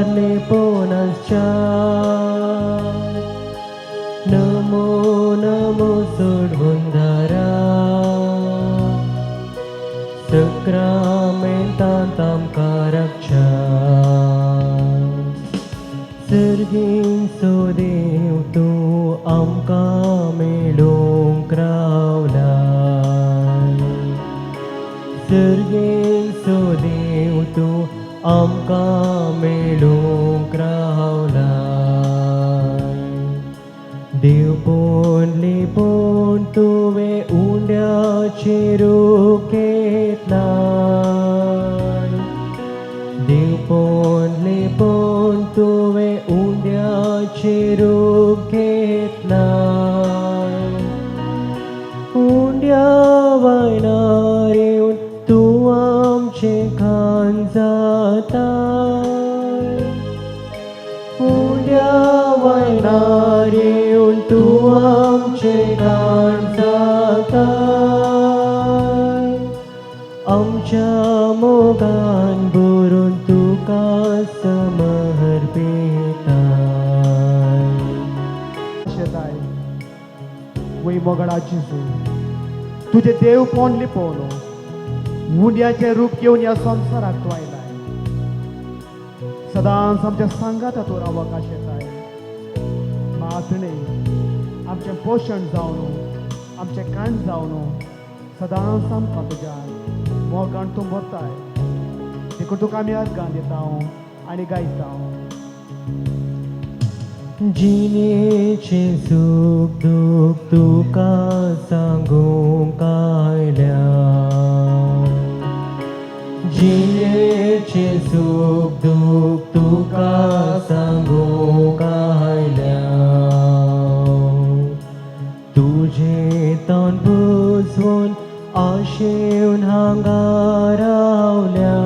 रुपार लिपोवन आसच्या नमो नमो सोडवणदारा सक्रामेंतांत आमकां राखच्या सर्गींचो देव तूं आमकां मेळूंक रावलाय सर्गींचो देव तूं आमकां मेळूंक रावलाय देवपण लिपोवन तुवें उंड्याचें रूप घेतलाय देवपण लिपोवन तुवें उंड्याचें रूप घेतलाय उंड्या वायनार येवन तूं आमचें खाण जाताय उंड्या वायनार येवन तूं आमचें खाण जाताय आमच्या मोगान भरून तुका समर्पिताय. शेताय वय मोगडा जेजू, तुजें देवपण लिपोवन उंड्याचें रूप घेवन ह्या संवसाराक तूं आयलाय. सदांच आमच्या सांगाता तूं रावक आशेताय. मात न्हय, आमचें पोशण जावन, आमचें काण जावन सदांच आमकां तुज्या मोगान तूं भरताय. देखून तुका आमी अर्गां दिता आनी गायता. जिणेचें सूख दूख तुका सांगूंक आयल्या जिणेचें सूख दूख तुका सांगूंक आयल्या तुजें तोंड बुजवून आशेवन हांगा रावल्या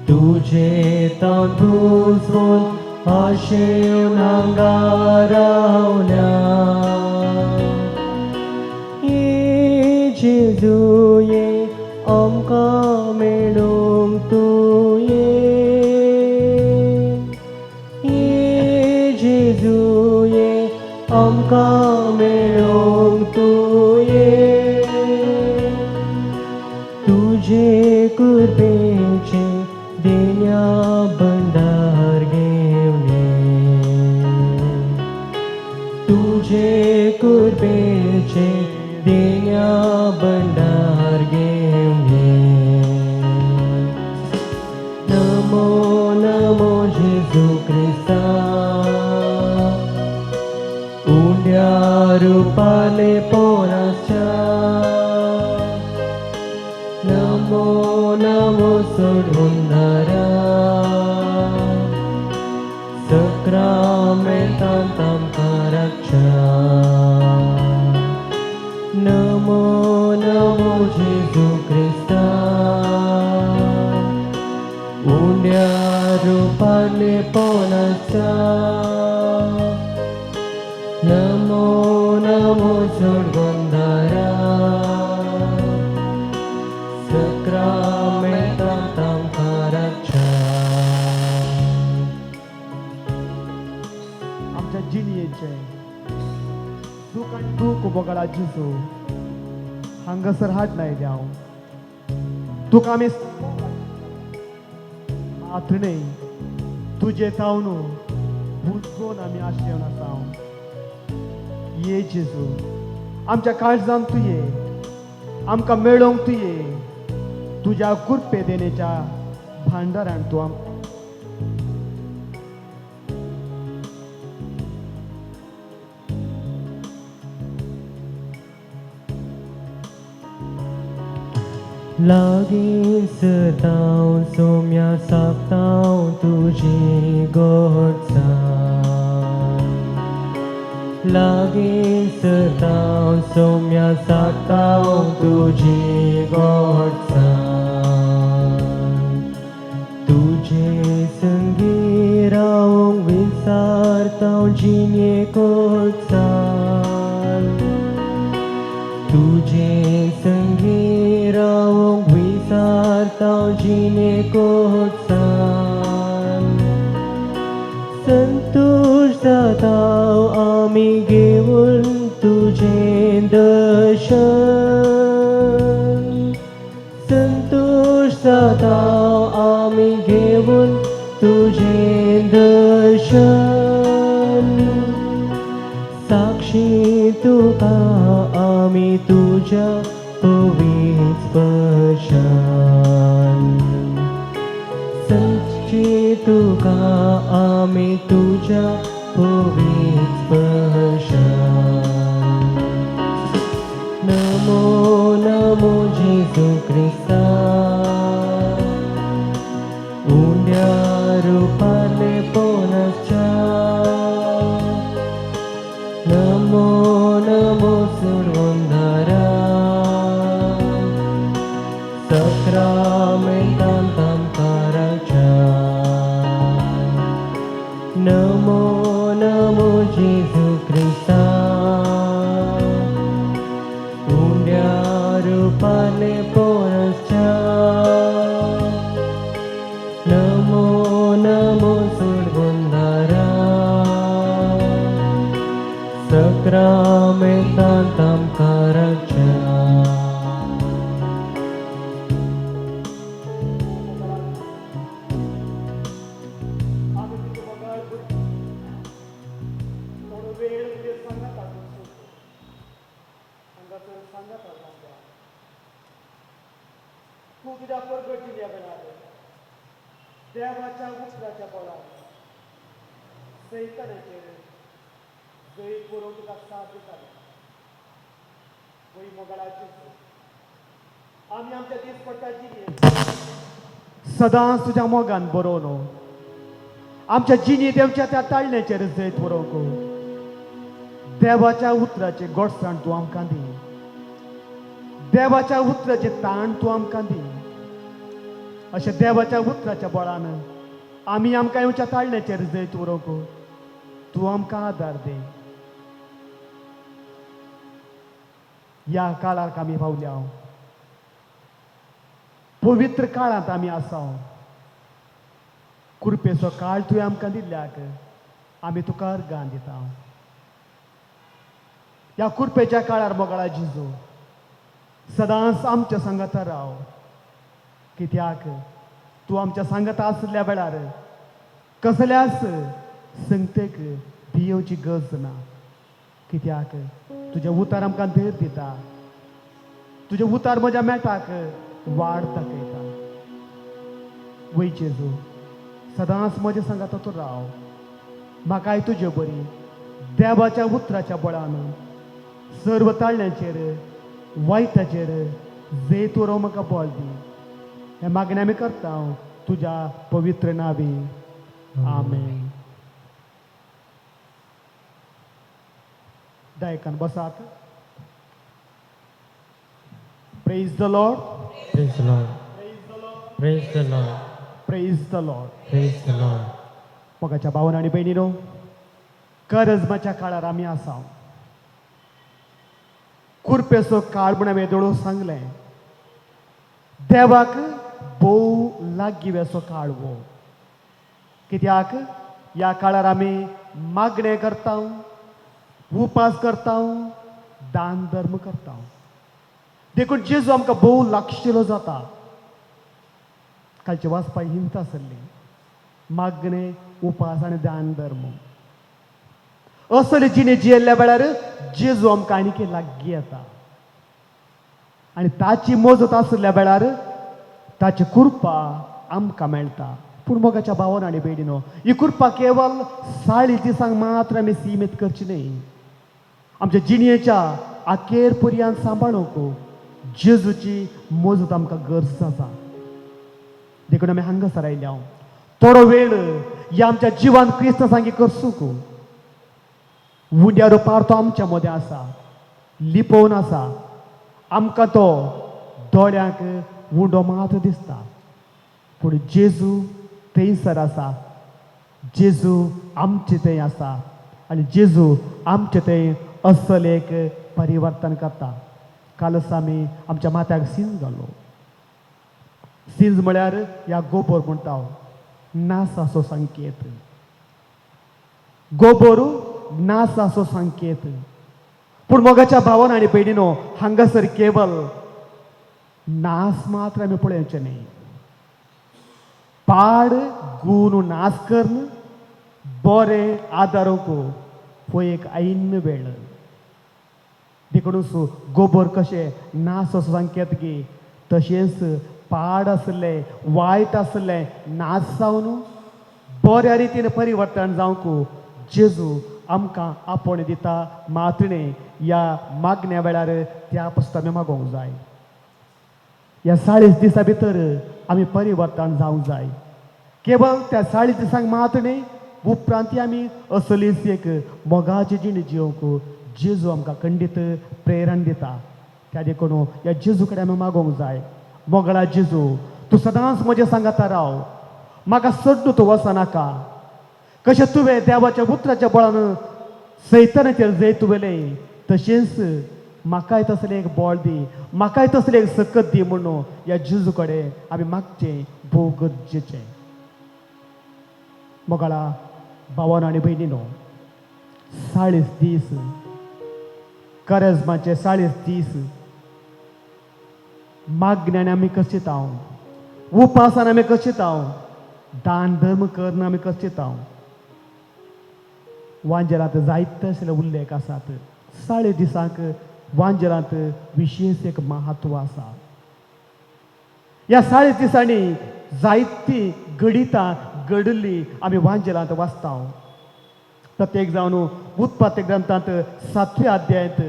तुजें तोंड बुजवून आशेवन हांगा रावल्या. ये जेजू ये, आमकां मेळूंक तूं ये. ये जेजू ये, आमकां मेळूंक तूं ये. तुजे कृपेचें देण्या भंडार घेवन ये. तुजे कृपेचें देण्या भंडार घेवन ये. नमो नमो जेजू क्रिस्ता, उंड्या रुपार लिपोवन आसच्या. नमो नमो सोडवणदारा सक्रामेंतांत आमकां राखच्या. नमो नमो जेजू क्रिस्ता, उंड्या रुपार लिपोवन आसच्या. नमो नमो सोडवणदारा सक्रामेंतांत आमकां राखच्या. आमच्या जिणयेचें सूख आनी दूख मोगडा जेजू हांगासर हाड आयल्या हांव. तुका आमी मात न्हय, तुजें तावन बुजोवन आमी आशेवन आसा. ये जेजू, आमच्या काळजान तूं ये, आमकां मेळोवंक तूं ये. तुज्या कृपे देण्याच्या भांडारान तूं आम लागीं सताव सोम्या साकताव तुजी गोडसाण. लागीं सताव सोम्या साकताव तुजी गोडसाण. तुजे संगी रावंक विसारताव जिणे कोटसाण. तुजे संगी रावंक विसारताव जिणे कोटसाण. आमी घेवन तुजें दर्शन संतोश जाता आमी घेवन तुजें दर्शन साक्षी तुका आमी तुज्या पवित्र स्पर्शान साक्षी तुका आमी तुज्या पवित्र स्पर्शान नमो नमो जेजू क्रिस्ता उंड्या रुपाले पोनसच्या नमो नमो सुरवंदारा सक्रामेंतांत आमकाराच्या नमो नमो जेजू क्रिस्ता उंड्या रुपाले पोनसच्या नमो नमो सुरवंदारा सक्रामेंतांत आमकाराच्या. आमी तुजो मोगाळ भुरगीं थोडो वेळ तुजे सांगाता सोदतो हांगासर सांगाता जावया. तूं तुज्या परगटिल्या वेळार देवाच्या उतराच्या बळार सैतानाचेर जैत बरोवन तुका साथ दिताले. वय मोगाळा जेजू, आमी आमच्या दिसपट्ट्या जिणेंत सदांच तुज्या मोगान बरोवन आमच्या जिणेंत येवच्या त्या ताळण्याचेर जैत बरोवंक देवाच्या उतराचें गोडसाण तूं आमकां दी. देवाच्या उतराचें ताण तूं आमकां दी. अशें देवाच्या उतराच्या बळान आमी आमकां येवच्या ताळण्याचेर जैत उरोवंक तूं आमकां आदार दी. ह्या काळाक आमी पावल्या, पवित्र काळांत आमी आसा. कृपेचो काळ तुवें आमकां दिल्ल्याक आमी तुका अर्गां दिता. ह्या कृपेच्या काळार मोगाळा जिजू, सदांच आमच्या सांगाता राव, कित्याक तूं आमच्या सांगाता आसल्या वेळार कसल्याच संगतेक भियेवची गरज ना, कित्याक तुजें उतार आमकां धीर दिता. तुजें उतार म्हज्या मेटाक वाड दाखयता. वय जेजू, सदांच म्हज्या सांगाता तूं राव. म्हाकाय तुजे बरी देवाच्या उतराच्या बळान सर्व ताळण्याचेर वायटाचेर जैत उरोवंक म्हाका बळ दी. हें मागणें आमी करता तुज्या पवित्र नांवी. आमेन. दायकान बसात. Praise the Lord. Praise the Lord. Praise the Lord. Praise the Lord. Praise the Lord. मोगाच्या भावन आनी भयणीनो, करजमाच्या काळार आमी आसा. कुरपेचो काळ म्हूण हांवें दोळो सांगलें. देवाक भोव लागीं असो काळ हो, कित्याक ह्या काळार आमी मागणें करता, उपास करता, दान धर्म करता. देखून जेजू आमकां भोव लागशिलो जाता. कालचे वाचपा हिंत आसली मागणें, उपास आनी दान धर्म. असले जिणे जियेल्ल्या वेळार जेजू आमकां आनीक लागीं येता आनी ताची मजत आसल्या वेळार ताची कृपा आमकां मेळटा. पूण मोगाच्या भावान आनी भयणीनो, ही कृपा केवल साळी दिसांक मात्र आमी सीमीत करची न्हय. आमच्या जिणेच्या अखेर पर्यंत सांबाळूंक जेजूची मजत आमकां गरज आसा. देखून आमी हांगासर आयल्या थोडो वेळ ह्या आमच्या जिवान क्रिस्त सांगी करसूंक. उंड्या रुपार तो आमच्या मदें आसा, लिपोवन आसा. आमकां तो दोळ्यांक उंडो मात दिसता, पूण जेजू थंयसर आसा. जेजू आमचे थंय आसा आनी जेजू आमचे थंय असल एक परिवर्तन करता. कालच आमी आमच्या माथ्याक सींज घालो. सींज म्हळ्यार ह्या गोबोर म्हणटा, नासाचो संकेत. गोबोर नासाचो संकेत. पूण मोगाच्या भावान आनी भयणीनो, हांगासर केवल नास मात्र आमी पळोवचें न्ही. पाड गूण नास करून बरें आदारूंक हो एक ऐन वेळ. देखूनच गोबर कशें नास असो संकेत गी, तशेंच पाड आसलें, वायट आसलें नास जावन बऱ्या रितीन परिवर्तन जावंक जेजू आमकां आपोवणें दिता. मातणे ह्या मागण्या वेळार त्या पसत आमी मागोवंक जाय. ह्या 40 दिसां भितर आमी परिवर्तन जावंक जाय. केवल त्या 40 दिसांक मात न्ही, उपरांत आमी असलीच एक मोगाची जिणी जियोवंक जेजू आमकां खंडीत प्रेरण दिता. त्या देखून ह्या जेजू कडेन आमी मागोवंक जाय. मोगळा जेजू, तूं सदांच म्हजें सांगाता राव, म्हाका सोडून तूं वचनाका. कशें तुवें देवाच्या उतराच्या बळान सैतानाचेर जैत व्हेलें, तशेंच म्हाकाय तसलें एक बळ दी, म्हाकाय तसलें एक सकत दी म्हणून ह्या जेजू कडेन आमी मागचें भोव गरजेचें. मोगाळा भावान आनी भयणीनो, 40 दीस, करजमाचे 40 दीस मागण्यान आमी कशितांव, उपासान आमी कशितांव, दान धर्म करून आमी कशितांव. वांजेलांत जायते असले उल्लेख आसात. 40 दिसांक वांजेलांत विशेश एक महत्व आसा. ह्या 40 दिसांनी जायतीं घडितां घडिल्लीं आमी वांजेलांत वाचता. प्रत्येक जावन उत्पत्ती ग्रंथांत 7व्या अध्यायांत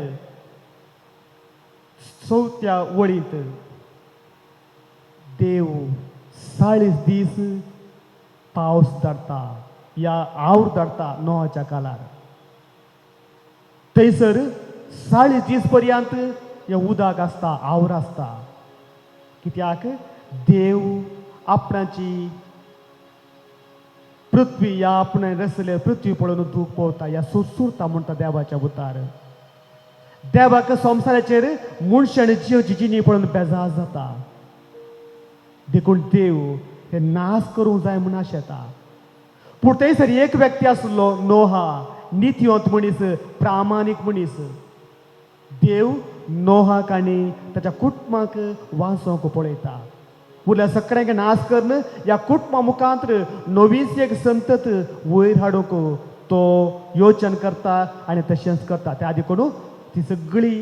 4थ्या वळींत देव 40 दीस पावस धाडटा या आवर धाडटा नोहाच्या काळार. थंयसर 40 दीस पर्यंत हें उदक आसता, आवर आसता. कित्याक देव आपणाची पृथ्वी या आपणें रचले पृथ्वी पळोवन दूख पळोवता या सुरसुरता म्हणटा देवाच्या उतार. देवाक संवसाराचेर मनशान जिवची जिणी पळोवन बेजार जाता. देखून देव हे नाश करूंक जाय म्हूण आशेता. पूण थंयसर एक व्यक्ती आसलो नोहा, नितीवंत मनीस, प्रामाणीक मनीस. देव नोहाक आनी ताच्या कुटुंबाक वाचोवंक पळयता. उरल्या सगळ्यांक नाश करून ह्या कुटुंबा मुखांत नवीच एक संतत वयर हाडूंक तो योजन करता आनी तशेंच करता. त्या आदी करून ती सगळी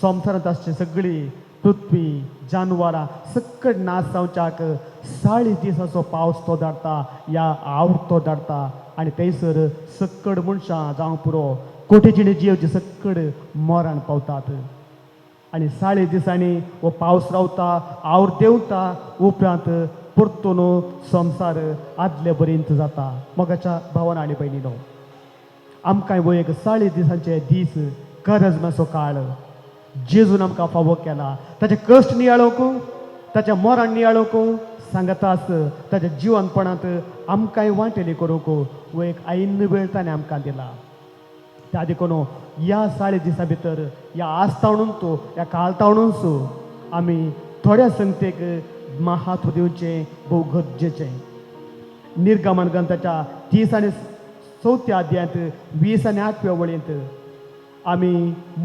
संवसारांत आसची सगळी पृथ्वी, जानवरां सगळें नाश जावच्याक 40 दिसाचो पावस तो धाडटा या आवर तो धाडटा आनी थंयसर सक्कड मनशां जावंक पुरो कोटी जिणे जियोवचे सक्कड मरण पावतात. आनी 40 दिसांनी हो पावस रावता, आवर देंवता, उपरांत परतून संवसार आदले बरेंत जाता. मोगाच्या भावान आनी भयणीनो, आमकां हो एक 40 दिसांचे दीस करजमाचो काळ जेजून आमकां फावो केला. ताचे कश्ट नियाळोवंक, ताच्या मरण नियाळोवंक सांगतास, ताच्या जिवनपणांत आमकांय वांटेली करूंक हो एक ऐन वेळ ताणें आमकां दिला. त्या देखून ह्या 40 दिसां भितर ह्या आस्तावणून, ह्या काळतावणूच आमी थोड्या संगतेक महत्व दिवचें भोव गरजेचें. निर्गमन ग्रंथाच्या 30 आनी 4थ्या अध्यायांत 20 आनी 8व्या वळींत आमी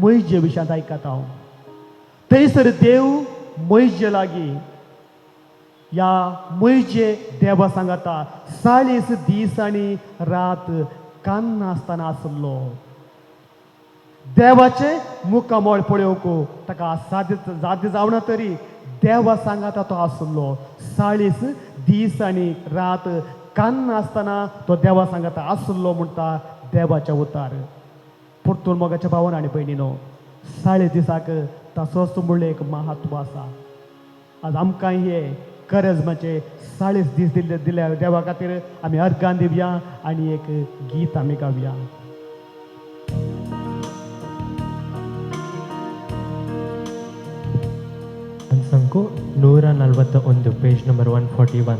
मैजे विशयांत आयकता. थंयसर देव मैजे लागीं ह्या मैजे देवा सांगता 40 दीस आनी रात कान्न आसतना आसलो. देवाचें मुखामळ पळोवंक ताका साध्य जाद्य जावना तरी देवा सांगाता तो आसलो. 40 दीस आनी रात कान्न आसतना तो देवा सांगाता आसलो म्हणटा देवाच्या उतार. परतून मोगाच्या भावान आनी भयणीनो, 40 दिसाक तसोच म्हणलें एक महत्व आसा. आज आमकां हे करजमाचे 40 दीस दिल्ले दिल्या देवा खातीर आमी अर्गान दिवया आनी एक गीत आमी गावया. ಸಂಕು 141, ಪೇಜ್ ನಂಬರ್ 141.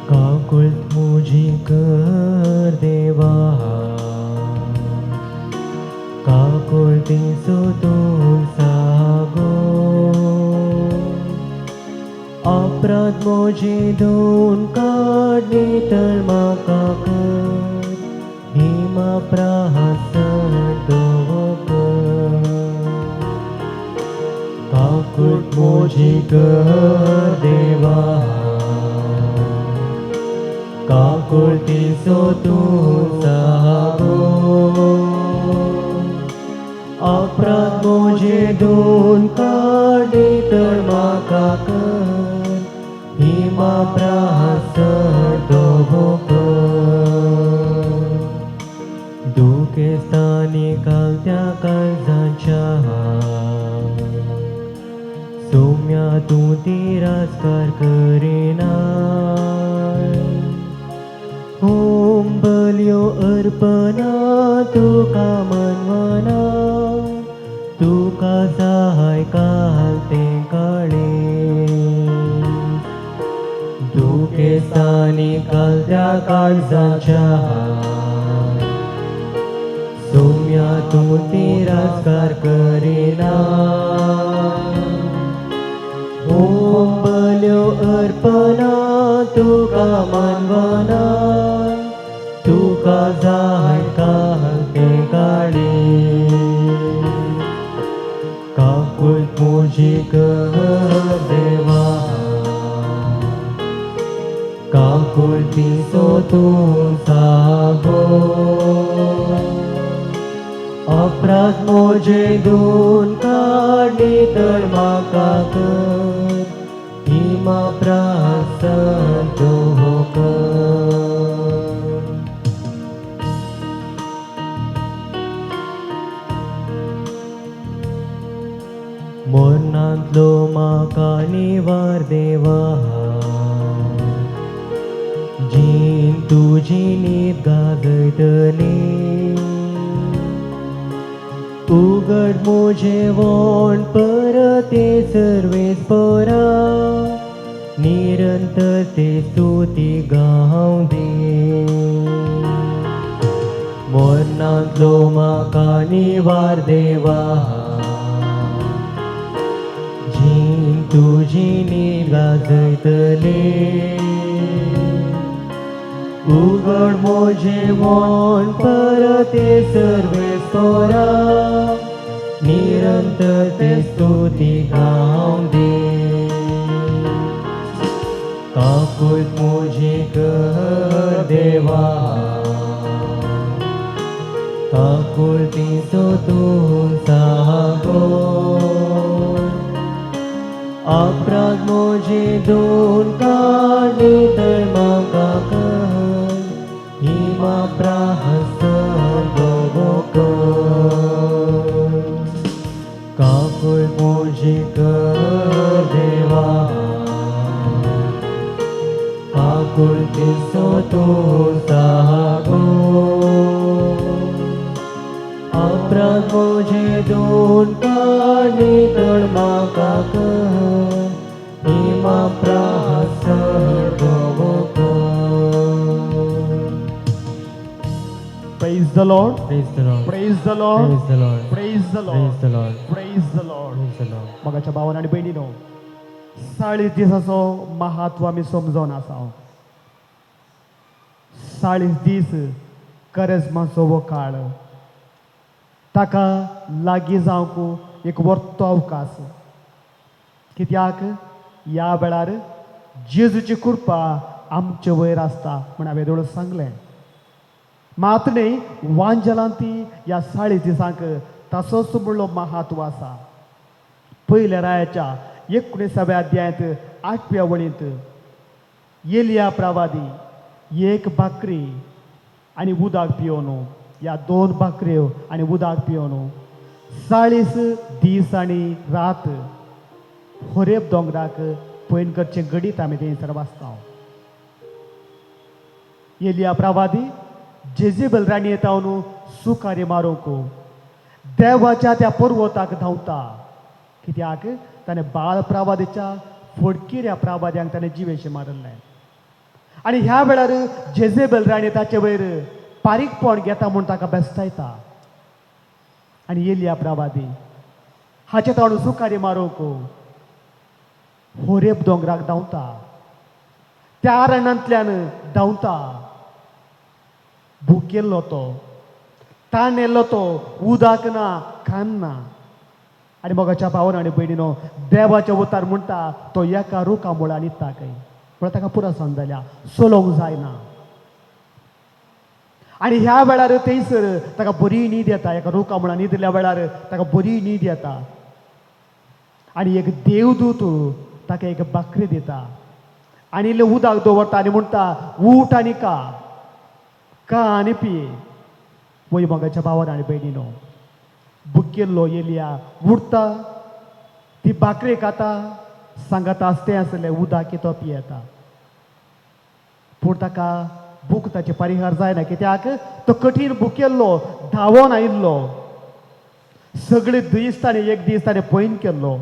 काकुळट मोजी कर देवा, काकुळतीचो तूं सागो, अपराध मोजी धुवन काड नितळ म्हाका कर, हिमा प्राहसन दवर, काकूट मोजी कर देवा, काकुळतीचो तूं सागो, अपराध मोजे धुवन काड नितळ म्हाका कर, हिमा प्राहसन दवर, दुखेस्तानी कालत्या काळजाच्या सोम्या तूं तिरस्कार करिना, होम बलयो अर्पणा तुका मनवना, तुका सहाय कालते काळे, दुखेस्तानी कालत्या काळजाच्या सोम्या तूं तिरस्कार करिना, होम बलयो अर्पणा तुका मानवना, तुका जाय कालते काळे, काकूट मोजी कर देवा, काकुळतीचो तूं सागो, अपराध मोजे धुवन काड नितळ म्हाका कर, हिमा प्रासन तूं कर. मोरनांतलो म्हाका निवार देवा, जीन तुजी नीत गाजयतली, उगड मोजे वोण परते सर्वेस पोरा, निरंतर ते स्तुती गावं दी, मोरनांतलो म्हाका निवार देवा, जीन तुजी नीत गाजयतली, उगड मोजे वोण परते सर्वेस पोरा, निरंतर ते स्तुती गावं दी, काकूट मोजी कर देवा, काकुळतीचो तूं सागो, अपराध मोजे धुवन काड नितळ म्हाका कर, हिमा प्राहसन दवर, काकूट मोजी कर देवा, काकुळतीचो तूं सागो, अपराध मोजे धुवन काड नितळ म्हाका कर, हिमा प्राहसन दवर. Praise the Lord. Praise the Lord. Praise the Lord. Praise the Lord. Praise the Lord. Praise the Lord. Praise the Lord. Praise the Lord. मोगाच्या भावान आनी भयणीनो, 40 दिसाचो महत्व आमी समजोन आसा. 40 दीस करेजमाचो हो काळ, ताका लागीं जावंक एक वर्तो अवकाश, कित्याक ह्या वेळार जेजूची कृपा आमचे वयर आसता म्हण हांवें दोळ सांगलें. मात न्ही वांजलांत ती ह्या 40 दिसांक ताचोच म्हणलो महत्व आसा. पयल्या रायाच्या 19व्या अध्यायांत 8व्या वळींत एलिया प्रवादी एक भाकरी आनी उदक पिवन, ह्या 2 भाकऱ्यो आनी उदक पिवन 40 दीस आनी रात होरेब दोंगराक पयण करचें घडीत आमी थंयसर वाचता. एलिया प्रवादी जेजेबल राणये तावन सुकारी मारूंक देवाच्या त्या पर्वताक धांवता, कित्याक ताणें बाळ प्रवादीच्या फडकिऱ्या प्रवाद्यांक ताणें जिवेशें मारिल्लें. आनी ह्या वेळार जेझेबेल राणी ताचे वयर पारीकपण घेता म्हूण ताका बेस्तायता. आनी एलिया प्रवादी हाचे ताणून सुकारी मारूंक होरेब दोंगराक धांवता, त्या अरण्यांतल्यान धांवता. भुकेल्लो तो, ताणेल्लो तो, उदक ना, खान ना. आनी मोगाच्या भावन आनी भयणीनो, देवाचे उतार म्हणटा तो एका रुखा मुळां न्हिदता खंय, म्हळ्यार ताका पुरसाण जाल्या, चलोवंक जायना. आनी ह्या वेळार थंयसर ताका बरी न्हीद येता. एका रुखा मुळां न्हिदल्या वेळार ताका बरी न्हीद येता आनी एक देवदूत ताका एक भाकरी दिता आनी इल्लें उदक दवरता आनी म्हणटा, उठ आनी का, का आनी पिये. पळय मोगाच्या भावान आनी भयणीनो, भुकेल्लो एलिया उठता, ती भाकरी खाता, सांगाता आसतें आसलें उदक तो पियेता. पूण ताका भूक ताचे परिहार जायना, कित्याक तो कठीण भुकेल्लो, धांवोन आयिल्लो. सगळे दीस ताणें, एक दीस ताणें पयन केल्लो.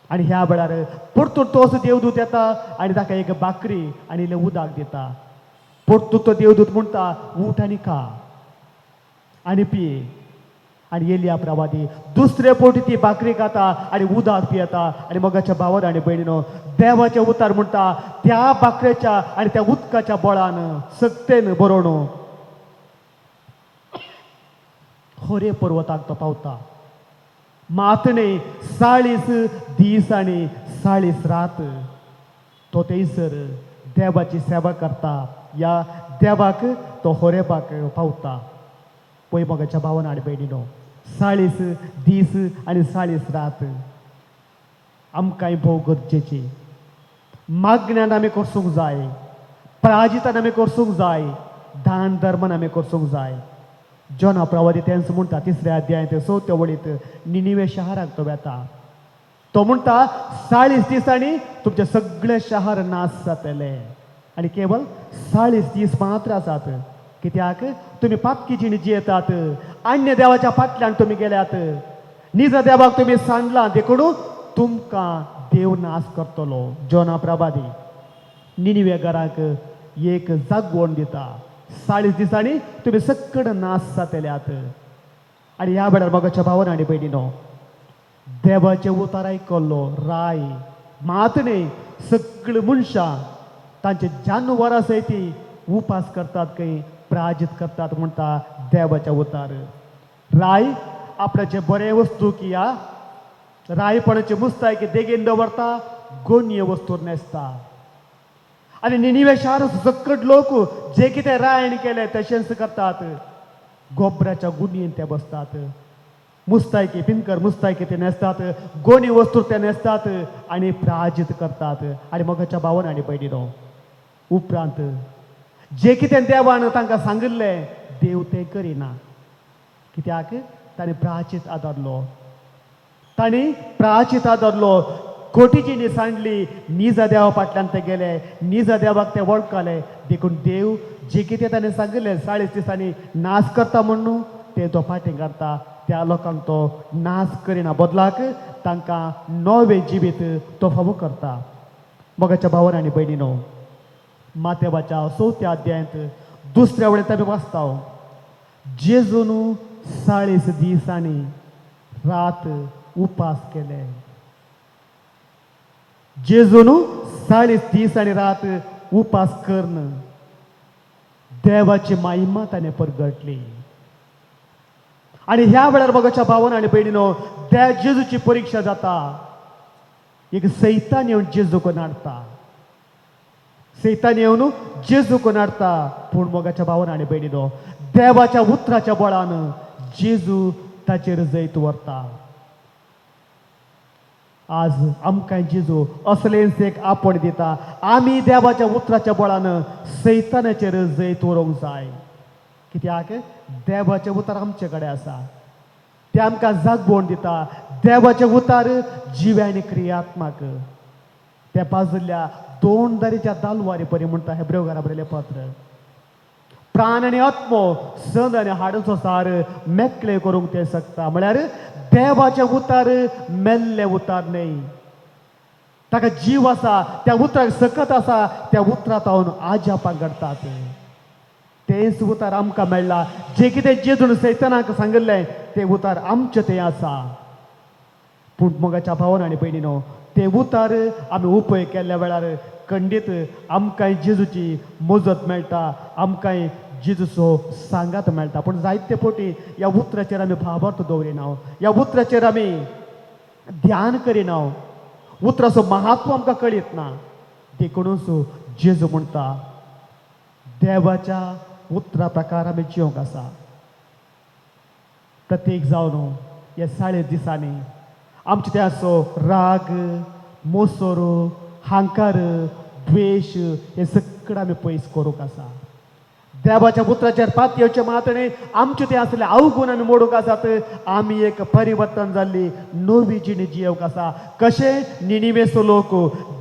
आनी ह्या वेळार परतून तोच देवदूत येता आनी ताका एक भाकरी आनी इल्लें उदक दिता. परतून तो देवदूत म्हणटा, उठ आनी खा आनी पिये. आनी एलिया प्रवादी दुसरे फावटी ती भाकरी खाता आनी उदक पियेता. आनी मोगाच्या भावान आनी भयणीनो, देवाचें उतार म्हणटा त्या भाकरेच्या आनी त्या उदकाच्या बळान सक्तेन बरोवन होरे पर्वताक तो पावता. मातणे 40 दीस आनी 40 रात तो थंयसर देवाची सेवा करता. ह्या देवाक तो होरेबाक पावता. पळय मोगाच्या भावान आनी भयणीनो, 40 दीस आनी 40 रात आमकांय भोव गरजेची. मागण्यान आमी करसूंक जाय, पराजितान आमी करसूंक जाय, दान धर्मान आमी करसूंक जाय. जोना प्रवादी तेंच म्हणटा तिसऱ्या अध्यायांत चवथ्या वळींत. निनिवे शहराक तो वेता, तो म्हणटा 40 दिसांनी तुमचे सगळे शहर नाश जातले आनी केवल 40 दीस मात्र आसात, कित्याक तुमी पापकी जिणी जियेतात, अन्य देवाच्या फाटल्यान तुमी गेल्यात, निज देवाक तुमी सांडला, देखून तुमकां देव नाश करतलो. जोना प्रभादी निनिवे घराक एक जागवण दिता, 40 दिसांनी तुमी सकड नाश जातल्यात. आनी ह्या वेळार मोगाच्या भावान आनी भयणीनो, देवाचें उतार आयकल्लो राय मात न्ही, सगळीं मनशां तांचे जानवरां सयत उपास करतात खंय, प्राजित करतात म्हणटा देवाच्या उतार. राय आपल्याचे बरें वस्तू किया रायपणाचे मुस्तायकी देगेन दवरता, गोनये वस्तू न्हेसता. आनी निनिवे शार सकट लोक जे कितें रायण केलें तशेंच करतात. गोबराच्या गुणयेन ते बसतात, मुस्तायकी पिनकर मुस्तायकी ते न्हेसतात, गोणी वस्तू ते न्हेसतात आनी प्राजित करतात. आनी मोगाच्या भावान आनी भयणीनो, उपरांत जे कितें देवान तांकां सांगिल्लें देव तें करिना, कित्याक ताणें प्राचित आदारलो, तांणी प्राचित आदारलो. कोटीची सांडली, निजा देवा फाटल्यान ते गेले, निजा देवाक ते वळखले. देखून देव जे कितें ताणें सांगिल्लें 40 दिसांनी नाश करता म्हणून ते तो फाटीं काडटा. त्या लोकांक तो नाश करिना, बदलाक तांकां नवें जिवीत तो फावो करता. मोगाच्या भावान आनी भयणीनो, मातेवाच्या चवथ्या अध्यायांत दुसऱ्या वळेंत आमी वाचता, जेजून 40 दिसांनी रात उपास केले. जेजून 40 दीस आनी रात उपास करून देवाची महिमा ताणें परगटली. आनी ह्या वेळार मोगाच्या भावान आनी भयणीनो, त्या जेजूची परिक्षा जाता. एक सैतान येवन जेजूक नाडता, सैतान येवन जेजूक नाडता. पूण मोगाच्या भावान आनी भयणीनो, देवाच्या उतराच्या बळान जेजू ताचेर जैत व्हरता. आज आमकां जेजू असलेंच एक आपण दिता. आमी देवाच्या उतराच्या बळान सैतानाचेर जैत व्हरूंक जाय, कित्याक देवाचें उतर आमचे कडेन आसा, तें आमकां जागवण दिता. देवाचें उतार जिवे आनी क्रियात्मक, त्या बाजुल्या दोन दारीच्या दालवारी परी म्हणटा हेब्रेव घरा बरयलें पत्र. प्राण आनी आत्मो, संद आनी हाडाचो सार मेकळे करूंक ते शकता. म्हळ्यार देवाचें उतार मेल्लें उतार न्हय. ताका जीव आसा, त्या उतराक सकत आसा, त्या उतरांत हांव आजापां घडटात. तेंच उतार आमकां मेळ्ळा. जें कितें जेजून सैतानाक सांगिल्लें तें उतार आमचें तें आसा. पूण मोगाच्या भावान आनी भयणीनो, तें उतार आमी उपयोग केल्ल्या वेळार खंडीत आमकांय जेजूची मजत मेळटा, आमकांय जेजूचो सांगात मेळटा. पूण जायते फावटी ह्या उतराचेर आमी भावार्थ दवरिना, ह्या उतराचेर आमी ध्यान करिना, उतराचो महत्व आमकां कळीत ना. देखूनच जेजू म्हणटा देवाच्या उतरा प्रकार आमी जिवंक आसा. प्रत्येक जावन ह्या 40 दिसांनी आमचे ते असो राग, मोसोर, हांकार, द्वेश हे सगळें आमी पयस करूंक आसा. देवाच्या उतराचेर पात येवचे मातणे आमचे ते आसले अवगुण आमी मोडूंक आसात. आमी एक परिवर्तन जाल्ली नवी जिणी जियेवंक आसा. कशें निनिवेचो लोक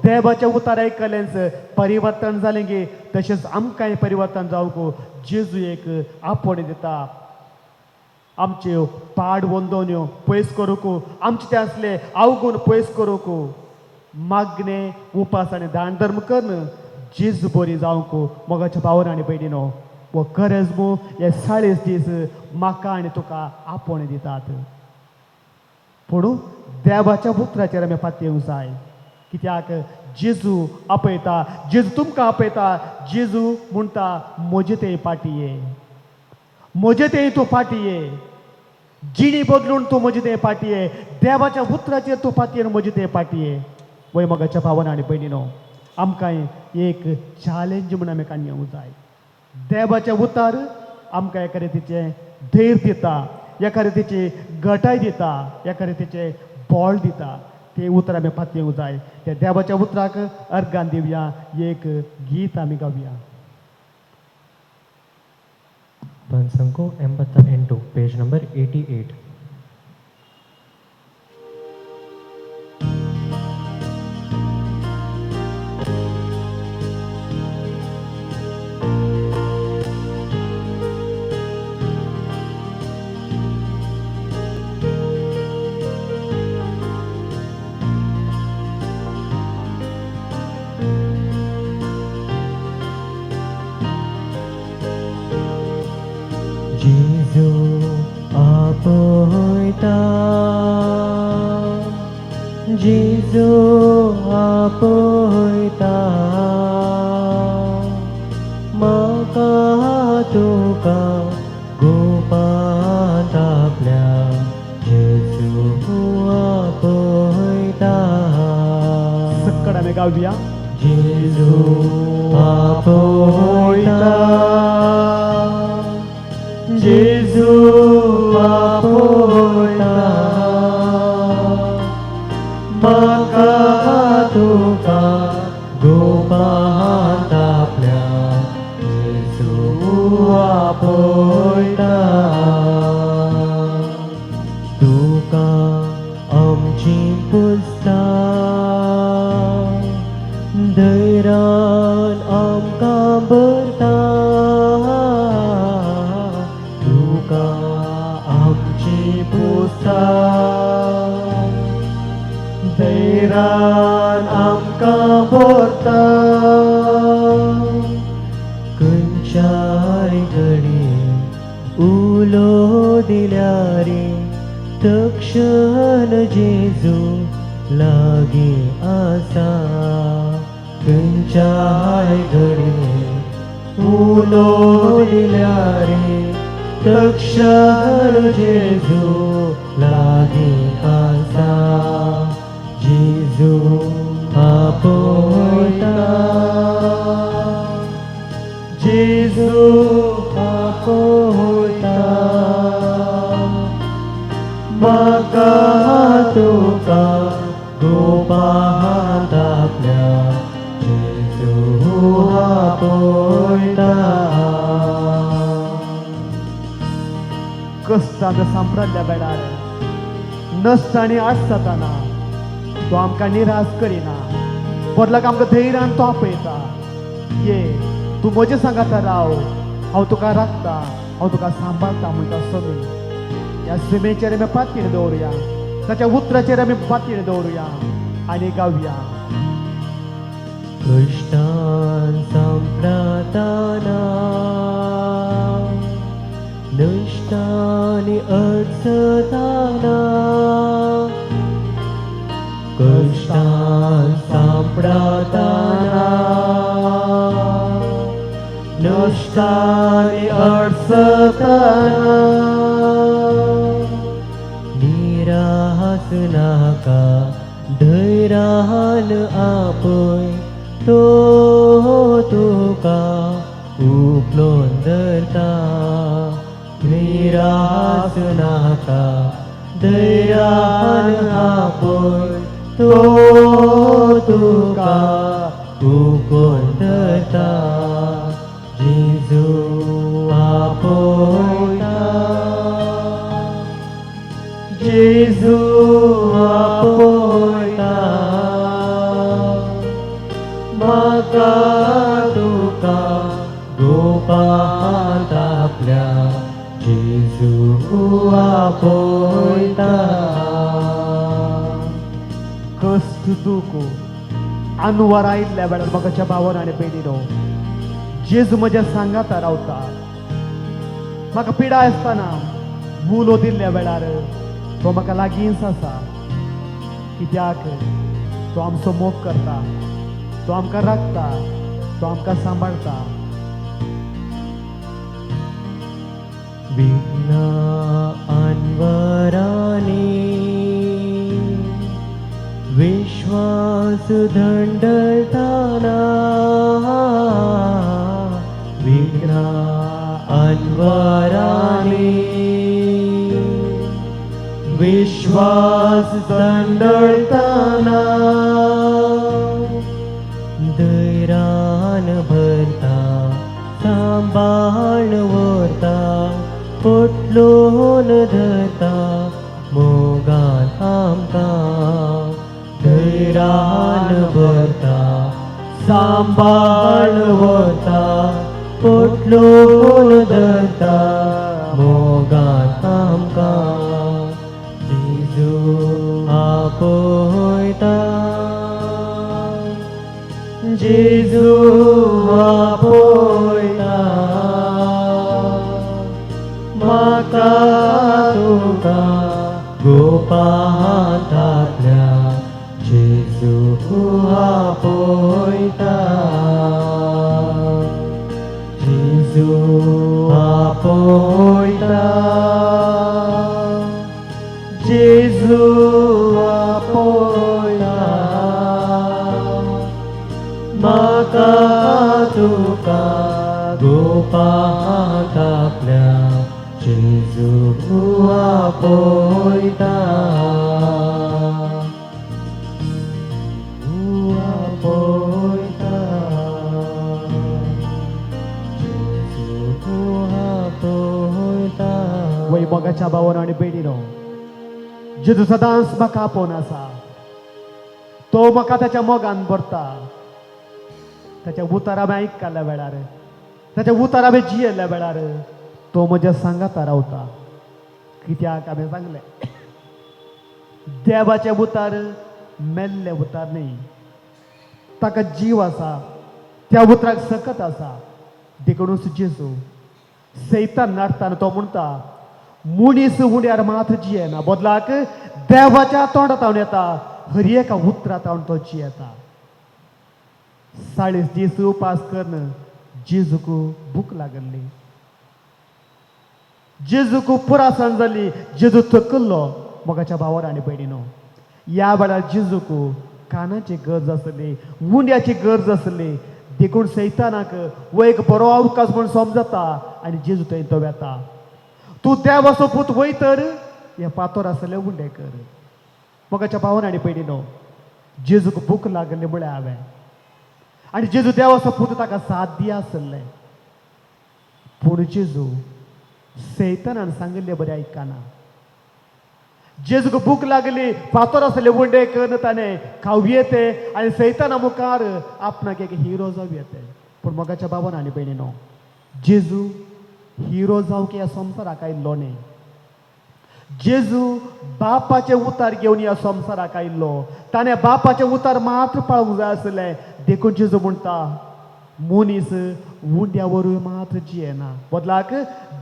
देवाच्या उतार आयकलेंच परिवर्तन जालें गे, तशेंच आमकांय परिवर्तन जावंक जेजू एक आपोवणें दिता. आमच्यो पाड वंदोन्यो पयस करूंक, आमचे ते आसले अवगुण पयस करूंक, मागणे उपास आनी दान धर्म करून जेजू बरी जावंक. मोगाच्या भावान आनी भयणीनो, हो करेज्मू हे 40 दीस म्हाका आनी तुका आपोवणें दितात. पूण देवाच्या उतराचेर आमी पातयेवंक जाय. कित्याक जेजू आपयता, जेजू तुमकां आपयता. जेजू म्हणटा म्हजे ते पाटी ये, म्हजे ते तूं पाटी ये, जिणी बदलून तूं म्हजे ते पाटी ये, देवाच्या उतराचेर तूं पातयेन म्हजे ते पाटी ये. वय मोगाच्या भावान आनी भयणीनो, आमकां एक चॅलेंज म्हूण आमी काडून येवंक जाय. देवाचें उतार आमकां एका रितीचें धैर्य दिता, एका रितीची गटाय दिता, एका रितीचें बळ दिता. ते उतर आमी पातयेवंक जाय. त्या देवाच्या उतराक अर्गान दिवया, एक गीत आमी गावया. Pansanko 88, page number 88. जेजू आपयता, जेजू आपयता, म्हाका तुका गोपांत आपल्या जेजू आपयता. सक्कड आमी गावया. जेजू आपयता, जेजू आपयता, म्हाका तुका गोपांत आपल्या जेजू आपयता. तुका आमची पुजता, धैर्यान आमकां भरता, तुका आमची पुजता, धैर्यान आमकां भरता. खंयच्याय घडये उलो दिल्यार तक्षण जेजू लागीं आसा. खंयच्याय घडये उलो दिल्यार तक्षण जेजू लागीं आसा. जेजू आपयता, जेजू आपयता, म्हाका तुका गोपांत आपल्या जेजू आपयता. कश्टान सांपडल्या वेळार नसता आनी आडसताना तो आमकां निराश करिना, बदलाक आमकां धैर्यान तो आपयता. ये तूं म्हजें सांगाता राव, हांव तुका राखता, हांव तुका सांबाळटा म्हणटा समी. ह्या समेचेर आमी पातयेन दवरुया, ताच्या उतराचेर आमी पातयेन दवरुया आनी गावया. कश्टान सांपडताना नश्टानी अडचताना कश्टान सांपडताना नश्टानी अडचताना निरास नाका धैर्यान आपय तो तुका उखलोन धरता निरास नाका धैर्यान आपय तो तुका उखलोन धरता जेजू आपयता जेजू आपयता म्हाका तुका गोपांत आपल्या जेजू आपयता. कश्ट दुख आनवार आयिल्ल्या वेळार म्हाका भावन आनी भयणीनो जेजू म्हज्या सांगाता रावता. म्हाका पिडा आसतना उलो दिल्ल्या वेळार तो म्हाका लागींच आसा. कित्याक तो आमचो मोग करता, तो आमकां राखता, तो आमकां सांबाळटा. विघ्ना आनवरांनी विश्वास दंडताना विघ्ना आनवरांनी विश्वास दंडताना धैर्यान भरता सांबाळ व्हरता पोटलोन धरता मोगान आमकां धैर्यान भरता सांबाळ व्हरता पोटलोन धरता मोगान आमकां जेजू आपयता जेजू आपयता म्हाका तुका गोपांत आपल्या जेजू आपयता जेजू आपयता जेजू आपयता म्हाका तुका गोपांत आपल्या जेजू आपयता आपयता जेजू आपयता. वय मोगाच्या भावान आनी भयणीनो जेजू सदांच म्हाका आपोवन आसा. तो म्हाका ताच्या मोगान भरता. ताच्या उतारा हांवें आयकल्या वेळार, ताच्या उतारा हांवें जियेल्ल्या वेळार तो म्हज्या सांगाता रावता. कित्याक हांवें सांगलें देवाचें उतार मेल्लें उतार न्ही, ताका जीव आसा, त्या उतराक सकत आसा. देखूनच जेजू सैतान नाडताना तो म्हणटा मनीस उंड्यार मात जियेना, बदलाक देवाच्या तोंडांत येता हर एका उतरांत तो जियेता. 40 दीस उपास करून जेजूक भूक लागली, जेजूक पुरासण जाली, जेजू थकल्लो. मोगाच्या भावार आनी भयणीनो ह्या वेळार जेजूक कानाची गरज आसली, उंड्याची गरज आसली. देखून सैतानाक हो एक बरो अवकाश म्हूण समजता आनी जेजू थंय तो वेता. तूं देवाचो पूत वय तर हे पातोर आसले उंडे कर. मोगाच्या भावान आनी भयणीनो जेजूक भूक लागली म्हळ्यार हांवें आनी जेजू देवाचो पूत ताका साथ दी आसलें. पूण जेजू सैतानान सांगिल्लें बरें आयकना. जेजूक भूक लागली, फातोर आसले उंडे करून ताणें खावं येते आनी सैताना मुखार आपणाक एक हिरो जावं येते. पूण मोगाच्या बाबान आनी भयणीनो जेजू हिरो जावंक ह्या संवसाराक आयिल्लो न्ही. जेजू बापाचें उतार घेवन ह्या संवसाराक आयिल्लो. ताणें बापाचें उतार मात्र पाळूंक जाय आसलें. देखून जेजू म्हणटा, मनीस उंड्या वरवीं मात्र जियेना, बदलाक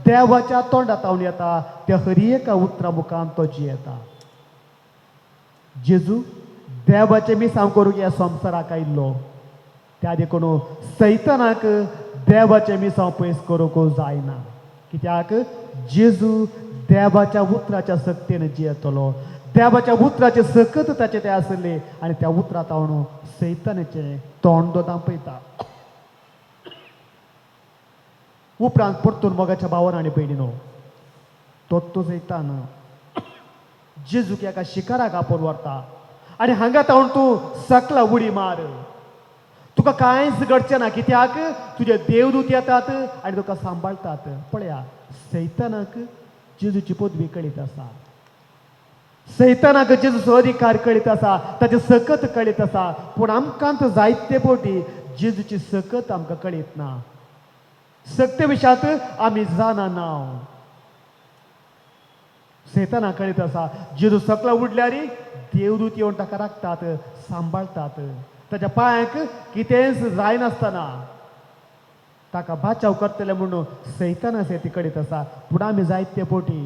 देवाच्या तोंडात तावन येता त्या हर एका उतरा मुखान तो जियेता. जेजू देवाचें मिसांव करूंक ह्या संवसाराक आयिल्लो. त्या देखून सैतानाक देवाचें मिसांव पयस करूंक जायना, कित्याक जेजू देवाच्या उतराच्या सक्तीन जियेतलो. देवाच्या उतराचें सकत ताचें तें आसलें आनी त्या उतरा तावन सैतानाचें तोंड तो दांपयता. उपरांत परतून मोगाच्या भावान आनी भयणीनो, तो तो सैतान जेजूक एका शिकाराक आपोवन व्हरता आनी हांगा तावन तूं सकला उडी मार, तुका कांयच घडचें ना, कित्याक तुजे देवदूत येतात आनी तुका सांबाळटात. पळया, सैतानाक जेजूची पदवी कळीत आसा, सैतानाक जेजूचो अधिकार कळीत आसा, ताचें सकत कळीत आसा. पूण आमकां तर जायते फावटी जेजूची सकत आमकां कळीत ना. सक्ते विशांत आमी जाणा ना. सैतानाक कळीत आसा, जेजू सकला उडल्यार देवदूत येवन ताका राखतात, सांबाळटात. ताच्या पांयांक कितेंच जायनासतना ताका बाचाव करतले म्हणून सैताना ती कळीत आसा. पूण आमी जायते फावटी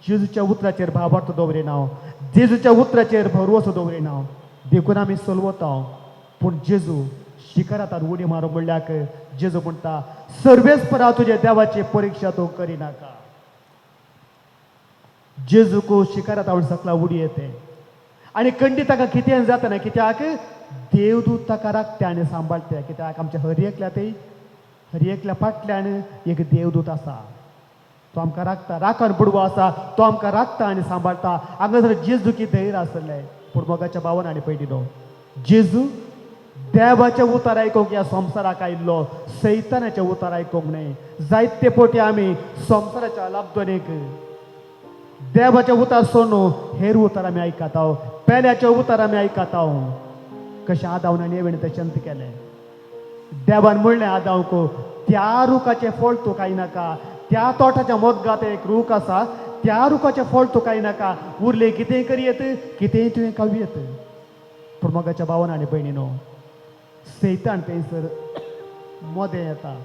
जेजूच्या उतराचेर भावार्थ दवरिना, जेजूच्या उतराचेर भरवसो दवरिना, देखून आमी सलवता. पूण जेजू शिखरांत उडी मारूंक म्हणल्याक जेजू म्हणटा, सर्वेस्परा तुज्या देवाची परिक्षा तूं करिनाका. जेजूक शिखरात आवड सकला उडी येते आनी कंडी ताका कितें जाता, कित्याक देवदूत ताका राखता आनी सांबाळटा. कित्याक आमच्या हर एकल्या ते हर एकल्या फाटल्यान एक देवदूत आसा, तो आमकां राखता. राखण बुडवो आसा, तो आमकां राखता आनी सांबाळटा. हांगासर जेजूकी धैर्य आसलें. पूण मोगाच्या भावान आनी भयणीनो, जेजू देवाचें उतर आयकूंक ह्या संवसाराक आयिल्लो, सैतानाचें उतर आयकूंक न्हय. जायते फावटी आमी संवसाराच्या लाबदोनेक देवाचें उतर सोडून हेर उतर आमी आयकता, पेल्याचें उतर आमी आयकता. कशें आदावन आनी एवेन तशेंच केलें. देवान म्हणलें आदावक, त्या रुखाचें फळ तूं खायनाका, त्या तोटाच्या मोदगात एक रूख आसा, त्या रुखाचें फळ तूं खायनाका, उरलें कितेंय करयेत, कितेंय तुवें खावयेत. पूण मोगाच्या भावान आनी भयणीनो, सैतान थंयसर मोदें येता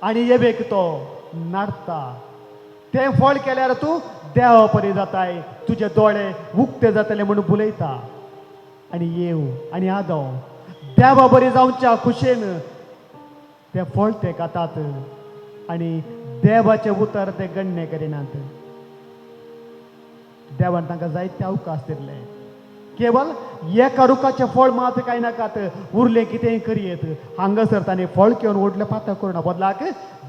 आनी एवेक तो नाडता. तें फळ केल्यार तूं देवा परी जाताय, तुजे दोळे उक्ते जातले म्हणून बुलयता. आनी येव आनी आदो देवा बरी जावच्या खुशेन तें फळ ते खातात आनी देवाचें उतर ते गण्य करिनात. देवान तांकां जायते अवकाश दिल्ले, केवल एका रुखाचें फळ मात काय नाकात, उरलें कितेंय करयेत. हांगासर ताणें फळ घेवन व्हडलें पातक करुना, बदलाक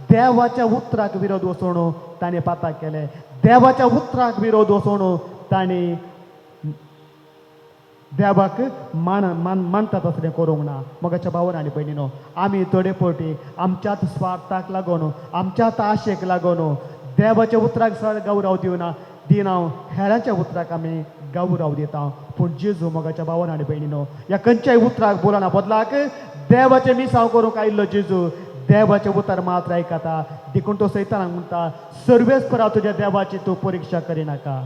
देवाच्या उतराक विरोध वचोवन ताणें पातक केलें. देवाच्या उतराक विरोध वचोवन ताणें देवाक मान मान मानतात असलें करूंक ना. मोगाच्या भावान आनी भयणीनो, आमी थोडे फावटी आमच्याच स्वार्थाक लागून, आमच्याच आशेक लागून देवाच्या उतराक सर गौरव दिवना दिना, हेरांच्या उतराक आमी गौरव दिता. पूण जेजू मोगाच्या भावान आनी भयणीनो, ह्या खंयच्याय उतराक बोलना, बदलाक देवाचें मिसांव करूंक आयिल्लो जेजू देवाचें उतर मात्र आयकता. देखून तो सैतानाक म्हणटा, सर्वेस्परा तुज्या देवाची तूं परिक्षा करिनाका.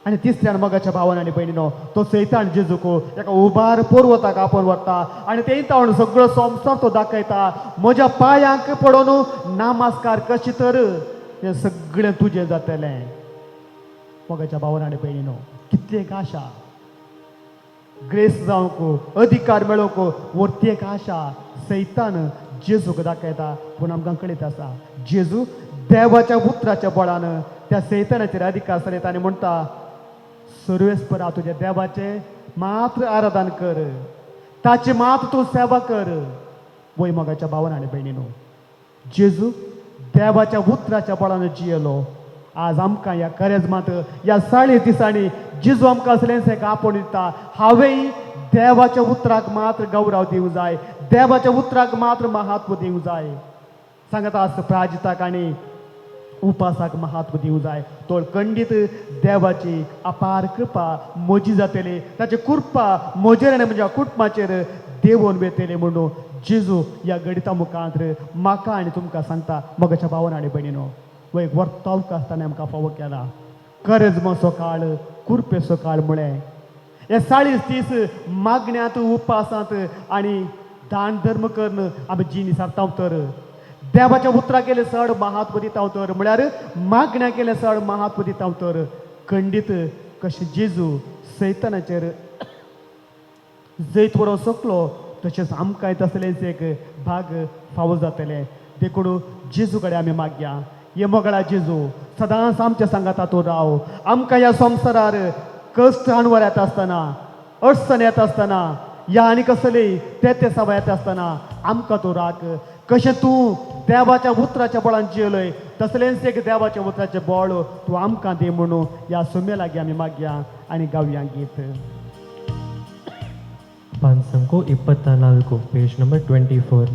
आनी तिसऱ्यान मोगाच्या भावान आनी भयणीनो, तो सैतान जेजूक एका उबार पर्वताक आपोवन व्हरता आनी थंय तावन सगळो संवसार तो दाखयता. म्हज्या पांयांक पडोवन नामस्कार कशी तर हें सगळें तुजें जातलें. मोगाच्या भावान आनी भयणीनो, कितली एक आशा, ग्रेस जावंक, अधिकार मेळोवंक व्हरती एक आशा सैतान जेजूक दाखयता. पूण आमकां कळीत आसा, जेजू देवाच्या उतराच्या बळान त्या सैतानाचेर अधिकार चलयता आनी म्हणटा, सर्वेस्परा तुज्या देवाचें मात्र आराधन कर, ताची मात्र तूं सेवा कर. वय मोगाच्या भावान आनी भयणीनो, जेजू देवाच्या उतराच्या बळान जियेलो. आज आमकां ह्या करेजमात ह्या 40 दिसांनी जेजू आमकां असलेंच एक आपोवन दिता, हांवेंय देवाच्या उतराक मात्र गौरव दिवंक जाय, देवाच्या उतराक मात्र महत्व दिवंक जाय. सांगता आस प्राजिताक आनी उपासाक महत्व दिवंक जाय. तो खंडीत देवाची अपार कृपा म्हजी जातली, ताची कृपा म्हजेर आनी म्हज्या कुटुंबाचेर देवोन वेतली म्हणून जेजू ह्या गणिता मुखांत म्हाका आनी तुमकां सांगता. मोगाच्या भावान आनी भयणीनो, हो एक वर्तावक आसतना आमकां फावो केला. करेजमाचो काळ, कुरपेचो काळ म्हळें. हे 40 दीस मागण्यांत, उपासांत आनी दान धर्म करून आमी जिणी सारता तर देवाच्या उतराक केलें चड महत्व दिता तर, म्हळ्यार मागण्या केलें चड महत्व दिता तर खंडीत कशें जेजू सैतानाचेर जैत व्हरूंक शकलो, तशेंच आमकांय तसलेंच एक भाग फावो जातलें. देखून जेजू कडेन आमी मागया. हे मोगळा जेजू, सदांच आमच्या सांगाता तूं राव. आमकां ह्या संवसारार कश्ट अणवर येता आसतना, अडचण येता आसतना, या आनी कसलेय ते ते सवा येता आसतना आमकां तूं राख. कशें तूं देवाच्या उतराच्या बळान जियेलय, तसलेंच एक देवाच्या उतराचें बळ तूं आमकां दी म्हणून ह्या सुमे लागीं आमी मागया आनी गावया गीत. ಪಾನ್ ಸಂಕು 24, ಪೇಜ್ ನಂಬರ್ 24.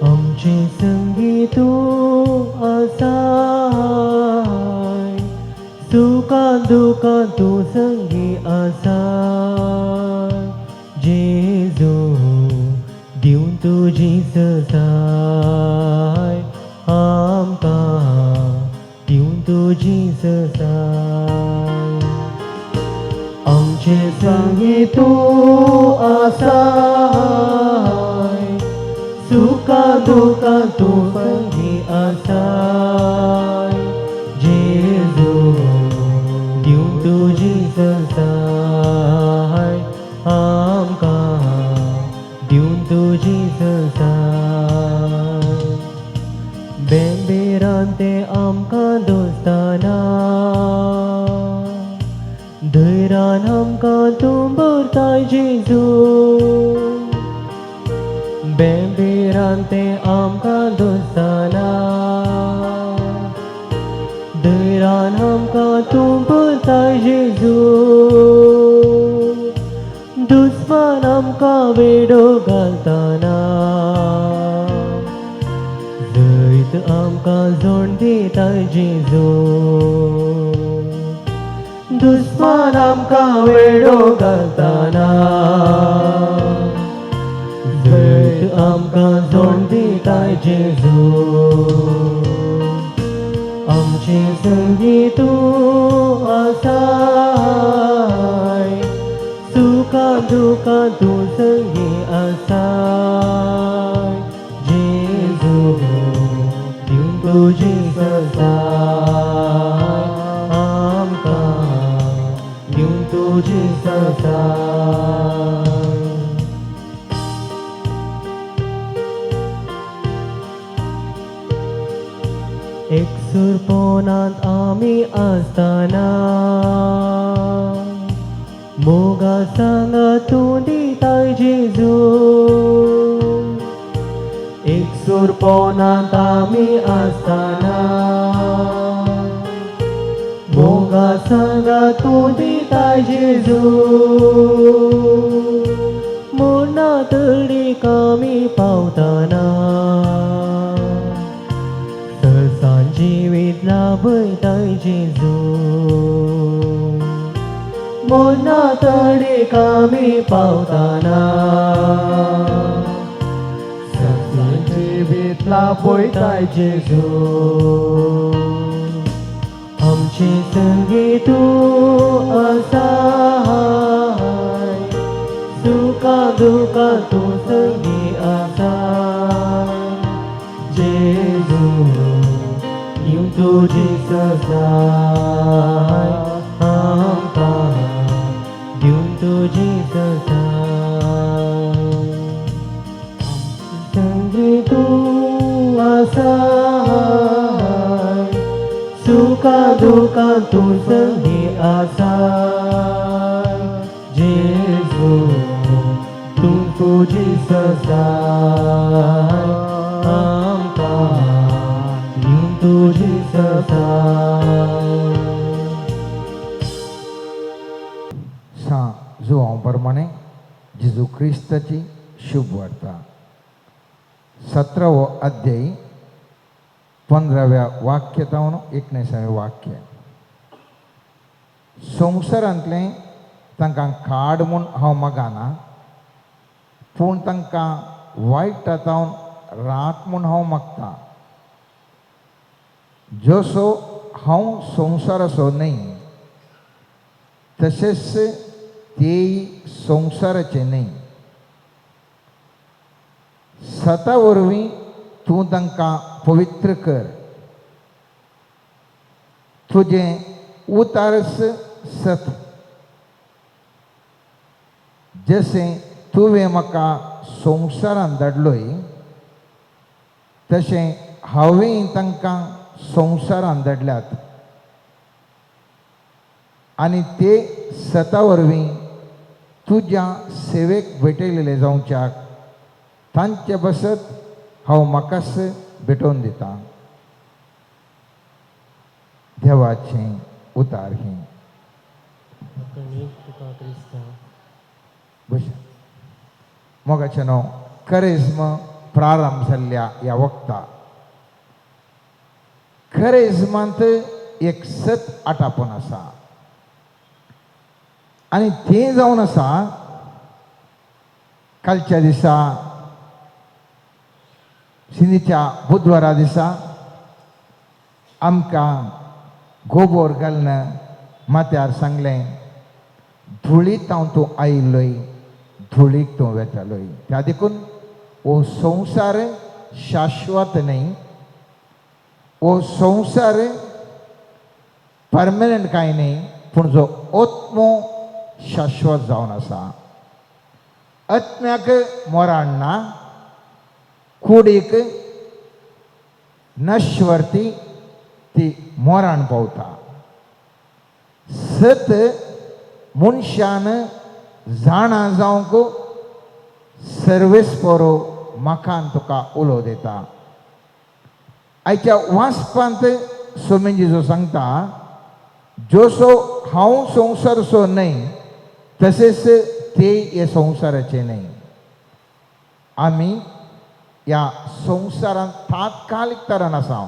आमचे संगी तूं आसाय, सुखां दुखां तूं संगी आसाय. जेजू, दिवन तुजी ससाय आमकां, दिवन तुजी ससाय. आमचे संगी तूं आसाय, सुखा दुखां तूं संगी आसाय. जेजू, दिवन तुजी ससाय आमकां, दिवन तुजी ससाय. बेंबेरान ते आमकां दोस्ताना, धैरान आमकां तूं भरताय जेजू. बेंबेरान ते आमकां दोस्ताना, धैरान आमकां तूं भरताय जेजू. दुस्मान आमकां वेडो घालताना, जैत आमकां जोड दिताय जेजू. दुस्मान आमकां वेडो घालताना, जैत आमकां जोड दिताय जेजू. आमचे संगी तूं आसाय, सुखा दुखां तूं संगी आसाय. जेजू, दिवन तुजी ससाय आमकां, दिवन तुजी ससाय. एकसुरपणांत आमी आसतना, मोगा सांगा तूं दिताय जेजू. एकसुरपणांत आमी आसतना, मोगा सांगा तूं दिताय जेजू. मोना तडीक आमी पावतना, सरसान जिवीत लाभयताय जेजू. मोना तडीक आमी पावतना, सरसान जिवीत लाभयताय जेजू. आमचे संगी तूं आसाय, सुखा दुखां तूं संगी आसाय. जेजू, दिवन तुजी ससाय आमकां, दिवन तुजी ससाय. संगी तूं आसाय, सुखा दुखां तूं संगी आसाय. जेजू, तूं तुजी ससाय आमकां, दिवन तुजी ससाय. सां जुवांव प्रमाणे जेजू क्रिस्ताची शुभ वार्ता, 17वो अध्याय, 15व्या वाक्य जावन 19व्या वाक्य. संवसारांतलें तांकां काड म्हूण हांव मागना, पूण तांकां वायटा जावन राख म्हूण हांव मागता. जसो हांव संवसाराचो न्हय तशेंच तेय संवसाराचे न्हय. सता वरवीं तूं तांकां पवित्र कर, तुजें उतारस सत. जशें तुवें म्हाका संवसारान धाडलोय तशें हांवें तांकां संवसारान धाडल्यात आनी ते सता वरवीं तुज्या सेवेक भेटयलेले जावच्याक तांचे बसत हांव म्हाकाच भेटोवन दितां. देवाचें उतार हें. कणीक तुका क्रिस्ता. बस मोगाचें न्हू, करेज्म प्रारंभ जाल्ल्या ह्या वखता करेज्मांत एक सत आटापून आसा आनी तें जावन आसा, कालच्या दिसा, शिंदीच्या बुधवारा दिसा आमकां गोबोर घालून माथ्यार सांगलें, धुळीत हांव तूं आयिल्लोय, धुळीक तूं वेतालोय. त्या देखून हो संवसार शाश्वत न्हय, हो संवसार परमनंट कांय न्हय, पूण जो आत्मो शाश्वत जावन आसा. आत्म्याक मरण ना, कुडीक नश्वरती ती मरण पावता. सत मनशान जाणा जावंक सर्वेस्परो म्हाका तुका उलो दिता. आयच्या वाचपांत सोमेंजी जो सांगता, जसो हांव संवसारचो न्हय तशेंच ते हे संवसाराचे न्हय. आमी ह्या संवसारांत तात्कालीक तरान आसा,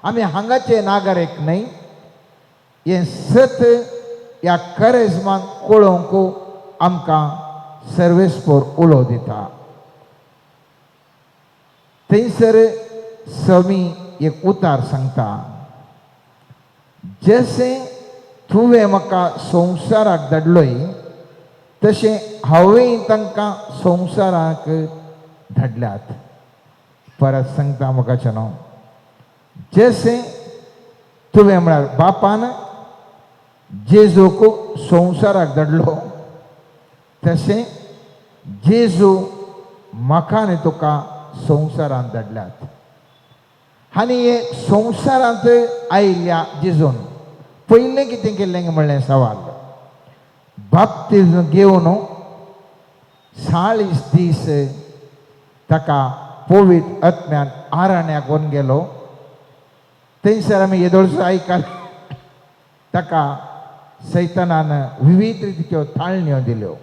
आमी हांगाचे नागरीक न्हय. हें सत ह्या करेजमाक कळोवंक आमकां सर्वेस्पोर उलो दिता. थंयसर समी एक उतार सांगता, जशें तुवें म्हाका संवसाराक धाडलोय तशें हांवें तांकां संवसाराक धाडल्यात. परत सांगता म्हाका न्हू, जशें तुवें म्हळ्यार बापान जेजूक संवसाराक धाडलो तशें जेजू म्हाका आनी तुका संवसारांत धाडल्यात. आनी हे संवसारांत आयिल्ल्या जेजून पयलें कितें केल्लें म्हणलें सवाल, बाप्तिज्म घेवन 40 दीस ताका पवित्र आत्म्यान आरण्याक व्हरून गेलो. थंयसर आमी येदोळचो आयकल, ताका सैतानान विविध रितीच्यो ताळण्यो दिल्यो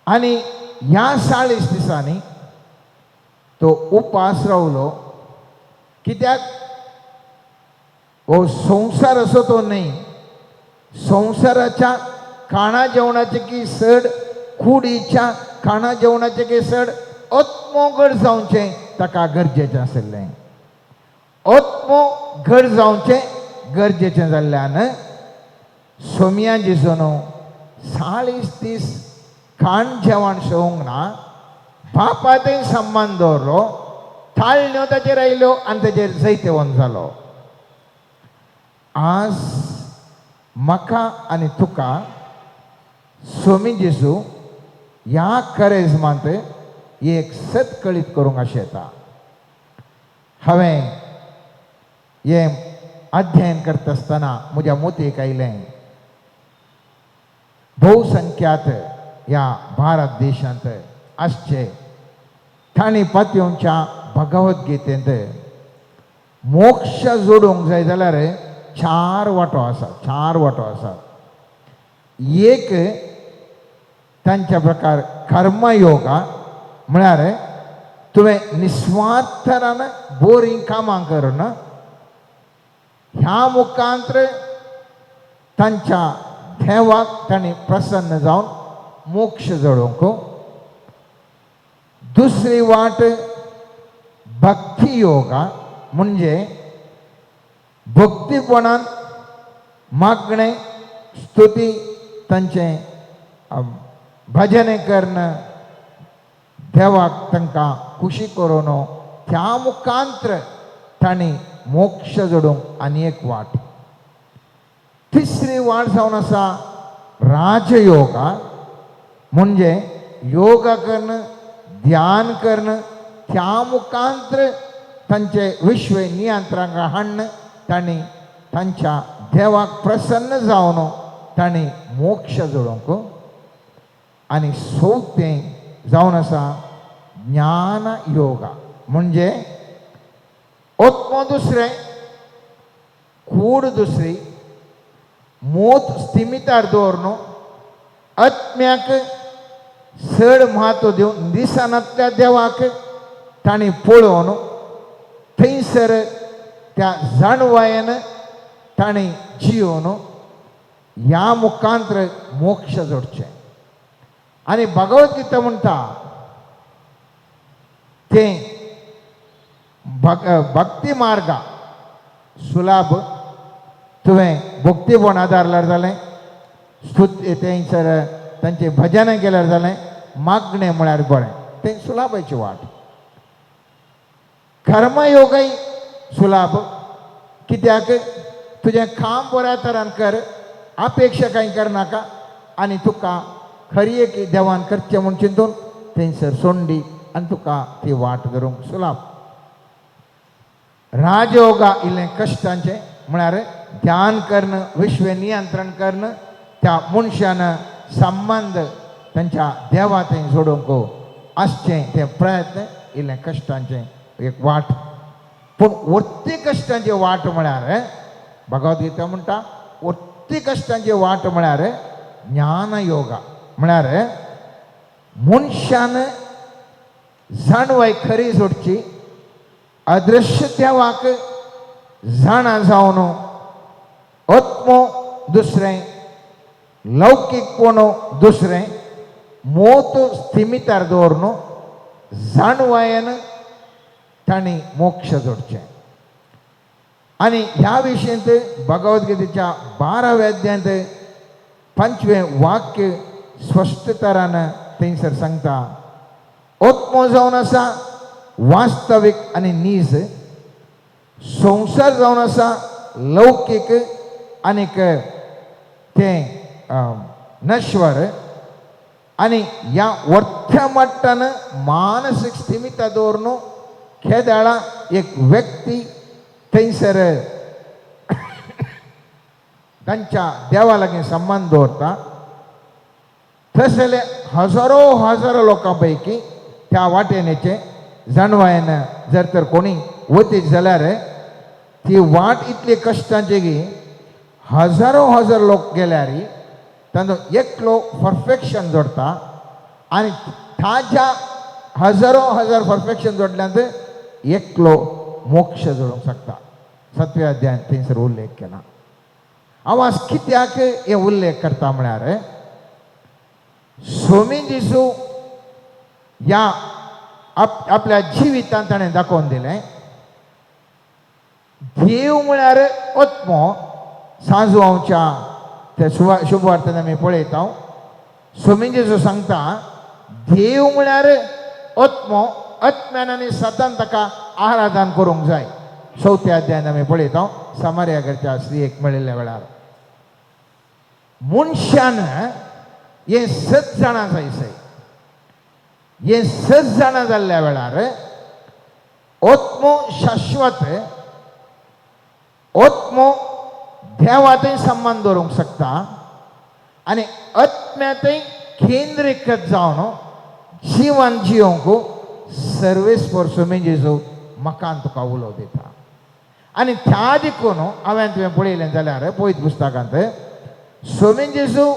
आनी ह्या 40 दिसांनी तो उपास रावलो. कित्याक? हो संवसार असो तो न्हय, संवसाराच्या खाणा जेवणाचे की सड, कुडीच्या खाणा जेवणाचे की सड आत्मो घड जावचें ताका गरजेचें आशिल्लें. आत्मो घड जावचें गरजेचें जाल्ल्यान सोमया जेजून 40 दीस खाण जेवण शेवंक ना, बापा थंय सम्मान दवरलो, ताळण्यो ताचेर आयल्यो आनी ताचेर जैतेवंत जालो. आज म्हाका आनी तुका सोमी जेजू ह्या करेजमांत एक सत कळीत करूंक अशें येता. हांवें हें अध्ययन करता आसतना म्हज्या मोतयेक आयलें, बहुसंख्यात ह्या भारत देशांत आसचे तांणी पातयेवच्या भगवद्गीतेंत मोक्ष जोडूंक जाय जाल्यार 4 वांटो आसात, 4 वांटो आसात. एक तांच्या प्रकार कर्मयोगा, म्हळ्यार तुवें निस्वार्थरान बोरीं कामां करून ह्या मुखांत तांच्या देवाक तांणी प्रसन्न जावन मोक्ष जोडूंक. दुसरी वाट भक्ती योगा, म्हणजे भक्तीपणान मागणें, स्तुती, तांचें भजन करून देवाक तांकां खुशी करून त्या मुखांत्र तांणी मोक्ष जोडूंक आनी एक वाट. तिसरी वाट जावन आसा राजयोगा, म्हणजे योगा करून, ध्यान करून त्या मुखांत्र तांचे विश्व नियंत्रणाक हाडून तांणी तांच्या देवाक प्रसन्न जावन तांणी मोक्ष जोडूंक. आनी चवथें जावन आसा ज्ञान योगा, म्हणजे आत्मो दुसरें, कूड दुसरी, मोत स्थिमितार दवरून आत्म्याक चड म्हत्व दिवन दिसनातल्या देवाक तांणी पळोवन थंयसर त्या जाणवायेन तांणी जियोवन ह्या मुखांत्र मोक्ष जोडचें. आनी भगवत गीता म्हणटा तें भक्ती मार्गा सुलाभ. तुवें भक्तीपण आदारल्यार जालें, स्तुती थंयसर तांचें भजन केल्यार जालें, मागणें म्हळ्यार बरें, तें सुलाभाची वाट. कर्मयोगय सुलाभ, कित्याक तुजें काम बऱ्या तरान कर, अपेक्षा कांय करनाका आनी तुका खरी एक देवान करचें म्हूण चिंतून थंयसर सोंडी आनी तुका ती वाट धरूंक सुलाभ. राजयोगा इल्लें कश्टांचें, म्हळ्यार ध्यान करून विश्व नियंत्रण करून त्या मनशान संबंद तांच्या देवा थंय जोडूंक आसचें तें प्रयत्न इल्लें कश्टांचें एक वाट. पूण वर्ती कश्टांची वाट म्हळ्यार भगवद गीता म्हणटा, वर्ती कश्टांची वाट म्हळ्यार ज्ञान योगा, म्हळ्यार मनशान जाणवाय खरी जोडची, अदृश्य देवाक जाणा जावन आत्मो दुसरें, लौकीकपण दुसरें, मोत स्थिमितार दवरून जाणवायेन तांणी मोक्ष जोडचें. आनी ह्या विशयंत भगवद्गीतेच्या 12व्या अध्यायांत 5वें वाक्य स्पश्ट तरान थंयसर सांगता, आत्मो जावन आसा वास्तवीक आनी नीज, संवसार जावन आसा लौकीक आनीक तें नश्वर. आनी ह्या वर्थ्या मट्टान मानसीक स्थिमिता दवरून खेदाळा एक व्यक्ती थंयसर तांच्या देवा लागीं संबंद दवरता, तसले हजारो हजारो लोकां पैकी त्या वाटेनेचे जाणवायेन जर तर कोणी वतीत जाल्यार ती वाट इतली कश्टांची की हजारो हजार लोक गेल्यार तांचो एकलो परफेक्शन जोडटा आनी ताज्या हजारो हजार परफेक्शन जोडल्यान एकलो मोक्ष जोडूंक शकता. 7व्या अध्यायान थंयसर उल्लेख केला. हांव आज कित्याक हे उल्लेख करता म्हळ्यार सोमी जेजू ह्या आपल्या जिवितांत ताणें दाखोवन दिलें, देव म्हळ्यार आत्मो. सांजवांच्या ते शुभवार्तेन आमी पळयता, सोमी जेजू सांगता देव म्हळ्यार आत्मो, आत्म्यान आनी सतान ताका आराधन करूंक जाय. 4थ्या अध्यायान आमी पळयता समार्या घरच्या स्त्रियेक मेळिल्ल्या वेळार मनशान हें सत जाणा जाय. हें सत जाणा जाल्ल्या वेळार आत्मो शाश्वत, आत्मो देवातय संबंद दवरूंक शकता आनी आत्म्यातय केंद्रीकृत जावन जिवन जियोंक सर्वेस्पर सोमी जेजू मकान तुका उलो दिता. आनी त्या देखून हांवें तुवें पळयलें जाल्यार पवित्र पुस्तकांत सोमी जेजू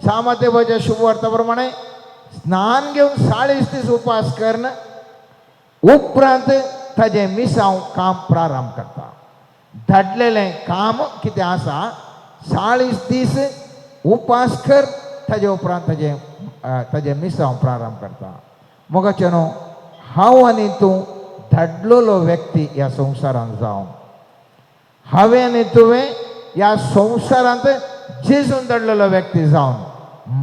सामातेबाच्या शुभवार्ता प्रमाणे स्नान घेवन 40 दीस उपास करून उपरांत ताजें मिसांव काम प्रारंभ करता. धाडलेलें काम कितें आसा, 40 दीस उपास कर, ताजे उपरांत ताजें ताजें मिसांव प्रारंभ करता. मोगाचे न्हू हांव आनी तूं धाडलेलो व्यक्ती ह्या संवसारांत जावन, हांवें आनी तुवें ह्या संवसारांत जेजून धाडलेलो व्यक्ती जावन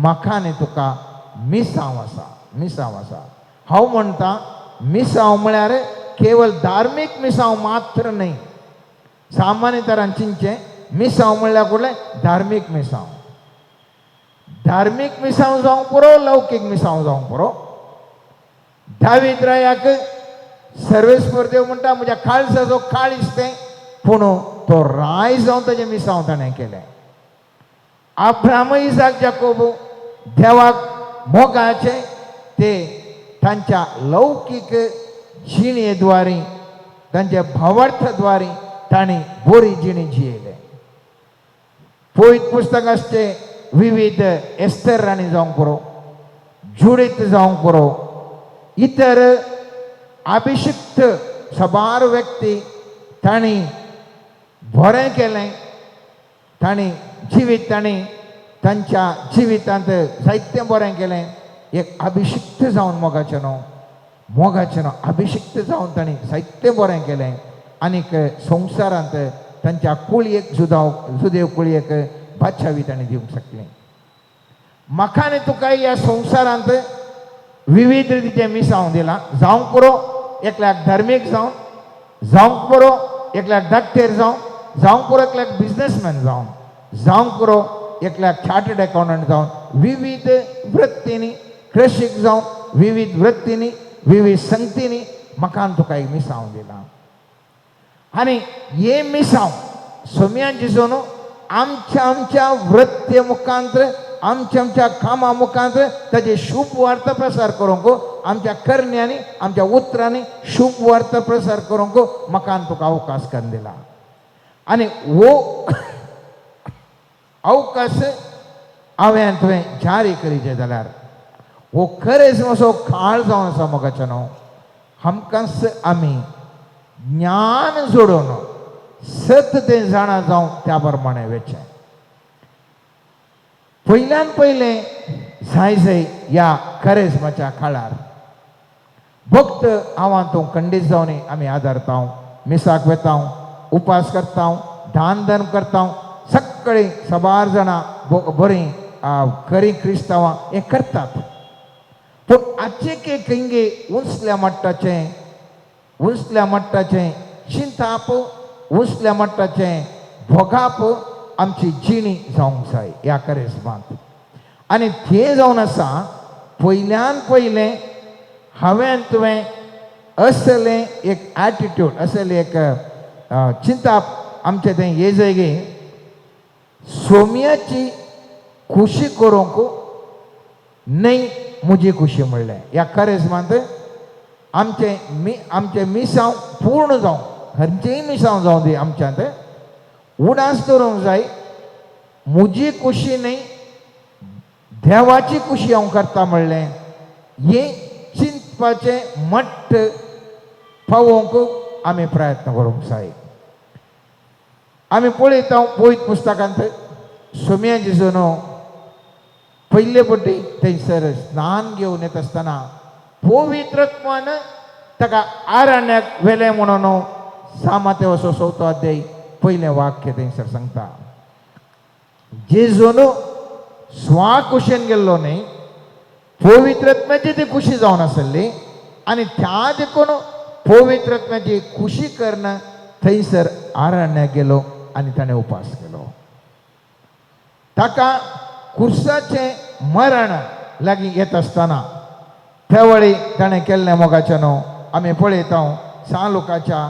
म्हाका आनी तुका मिसांव आसा, मिसांव आसा. हांव म्हणटा मिसांव म्हळ्यार केवळ धार्मीक मिसांव मात्र न्हय. सामान्य तरान चिंतचें मिसांव म्हणल्यार कुडलें धार्मीक मिसांव. धार्मीक मिसांव जावंक पुरो, लौकीक मिसांव जावंक पुरो. दावीद रायाक सर्वेस्पर देव म्हणटा म्हज्या काळजाचो काळीज तें, पूण तो राय जावन ताजें मिसांव ताणें केलें. अब्राहम इसाक जाकोब देवाक मोगाचे ते तांच्या लौकीक जिणेद्वारे तांच्या भावार्थद्वारे तांणी बरी जिणी जियेले. पवित्र पुस्तक आसचे विविध एस्तर राणी जावंक पुरो, जुडीत जावंक पुरो, इतर अभिषिक्त साबार व्यक्ती तांणी बरें केलें. तांणी जिवीत तांणी तांच्या जिवितांत जायतें बरें केलें. एक अभिषिक्त जावन मोगाचें न्हू, मोगाचें न्हू, अभिषिक्त जावन तांणी जायतें बरें केलें. आनीक संवसारांत तांच्या कुळयेक जुदाव जुदेव कुळयेक बादशावी तांणी दिवंक शकलें. म्हाका आनी तुका ह्या संवसारांत विविध रितीचें मिसांव दिलां. जावंक पुरो एकल्याक धार्मीक जावन, जावंक पुरो एकल्याक डाक्टर जावं, जावंक पुरो एकल्याक बिजनसमॅन जावन, जावंक पुरो एकल्याक चार्टर्ड अकाउंटंट जावन, विविध वृत्तींनी कृशीक जावन, विविध वृत्तींनी विविध संगतींनी म्हाका आनी तुका एक मिसांव दिलां. आनी हे मिसांव सोम्यान जेजून आमच्या आमच्या वृत्ते मुखांत, आमच्या आमच्या कामा मुखांत ताजे शुभ वार्ता प्रसार करूंक, आमच्या करण्यांनी आमच्या उतरांनी शुभ वार्ता प्रसार करूंक म्हाका आनी तुका अवकाश करून दिला. आनी हो अवकाश हांवें आनी तुवें जारी करीचे जाल्यार हो खरेंच असो काळ जावन आसा मोगाचें न्हू. आमकांच आमी ज्ञान जोडून सत तें जाणा जावन त्या प्रमाणे वेचें. पयल्यान पयलें जाय जाय ह्या करेजमाच्या काळार भक्त हांव तूं खंडीत जावन आमी आदारता, मिसाक वेता, उपास करता, दान धर्म करता. सगळीं साबार जाणां बरीं खरीं क्रिस्तांवां हें करतात. पूण आजचे खंयगे उंचल्या मट्टाचें, उंचल्या मट्टाचें चिंताप, उंचल्या मट्टाचें भोगाप आमची जिणी जावंक जाय ह्या करेजमांत. आनी तें जावन आसा पयल्यान पयलें हांवें तुवें असलें एक एटिट्यूड, असलें एक चिंताप आमचें तें ये जाय सोम्याची खुशी करूंक न्हय म्हजी खुशी म्हणलें. ह्या करेजमांत आमचें मी आमचें मिसांव पूर्ण जावं, खंयचेंय मिसांव जावं दी, आमच्यांत उडास दवरूंक जाय म्हजी खुशी न्हय देवाची खुशी हांव करता म्हणलें. हें चिंतपाचें मट्ट पावोवंक आमी प्रयत्न करूंक जाय. आमी पळयता पवित्र पुस्तकांत सोम्या जेजून पयले पटी थंयसर स्नान घेवन येता आसतना पवित्रत्वान ताका आरण्याक व्हेलें म्हणून सामाते चवथो अध्याय पयलें वाक्य थंयसर सांगता. जेजून स्वा कुशेन गेल्लो न्हय, पवित्रत्म्याची ती खुशी जावन आसली आनी त्या देखून पवित्रत्म्याची खुशी करून थंयसर आरण्याक गेलो आनी ताणें उपास केलो. ताका कुर्साचें मरण लागीं येत आसतना त्या वेळी ताणें केल्लें मोगाचें न्हू आमी पळयता सान लोकाच्या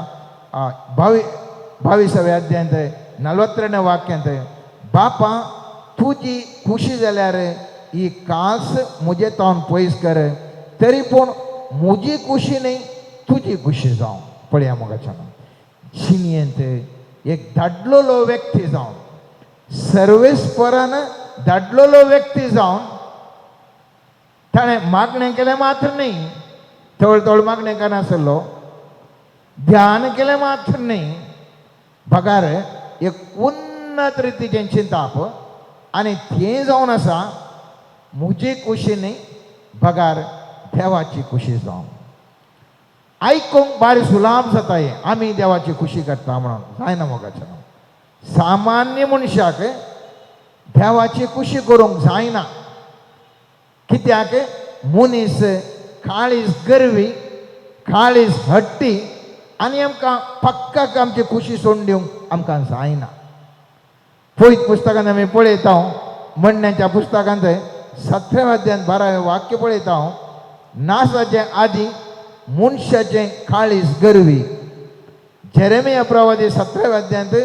22व्या अध्यायांत 42 वाक्यांत, बापा तुजी खुशी जाल्यार ही कास म्हजे तावन पयस कर, तरी पूण म्हजी खुशी न्हय तुजी खुशी जावं. पळया मोगाच्या न्हू, जिणेंत एक धाडलेलो व्यक्ती जावन, सर्वेस्परान धाडलेलो व्यक्ती जावन ताणें मागणें केलें मात्र न्हय, थोडे थोडे मागणें करनासलो, ध्यान केलें मात्र न्हय, बगार एक उन्नत रितीचें चिंताप आनी तें जावन आसा म्हजी खुशी न्हय बगार देवाची खुशी जावन. आयकूंक बारी सुलाभ जाता हें, आमी देवाची खुशी करता म्हणून जायना मोगाचें. सामान्य मनशाक देवाची खुशी करूंक जायना, कित्याक मनीस काळीज गर्वी, काळीज हट्टी आनी आमकां पक्काक आमची खुशी सोडून दिवंक आमकां जायना. पयत पुस्तकांत आमी पळयता, म्हणण्याच्या पुस्तकांत 17व्या अध्यायांत 12वें वाक्य पळयता, नासाचे आदी मनशाचें काळीज गर्वी. जेरेमिया प्रवादी 17व्या अध्यायांत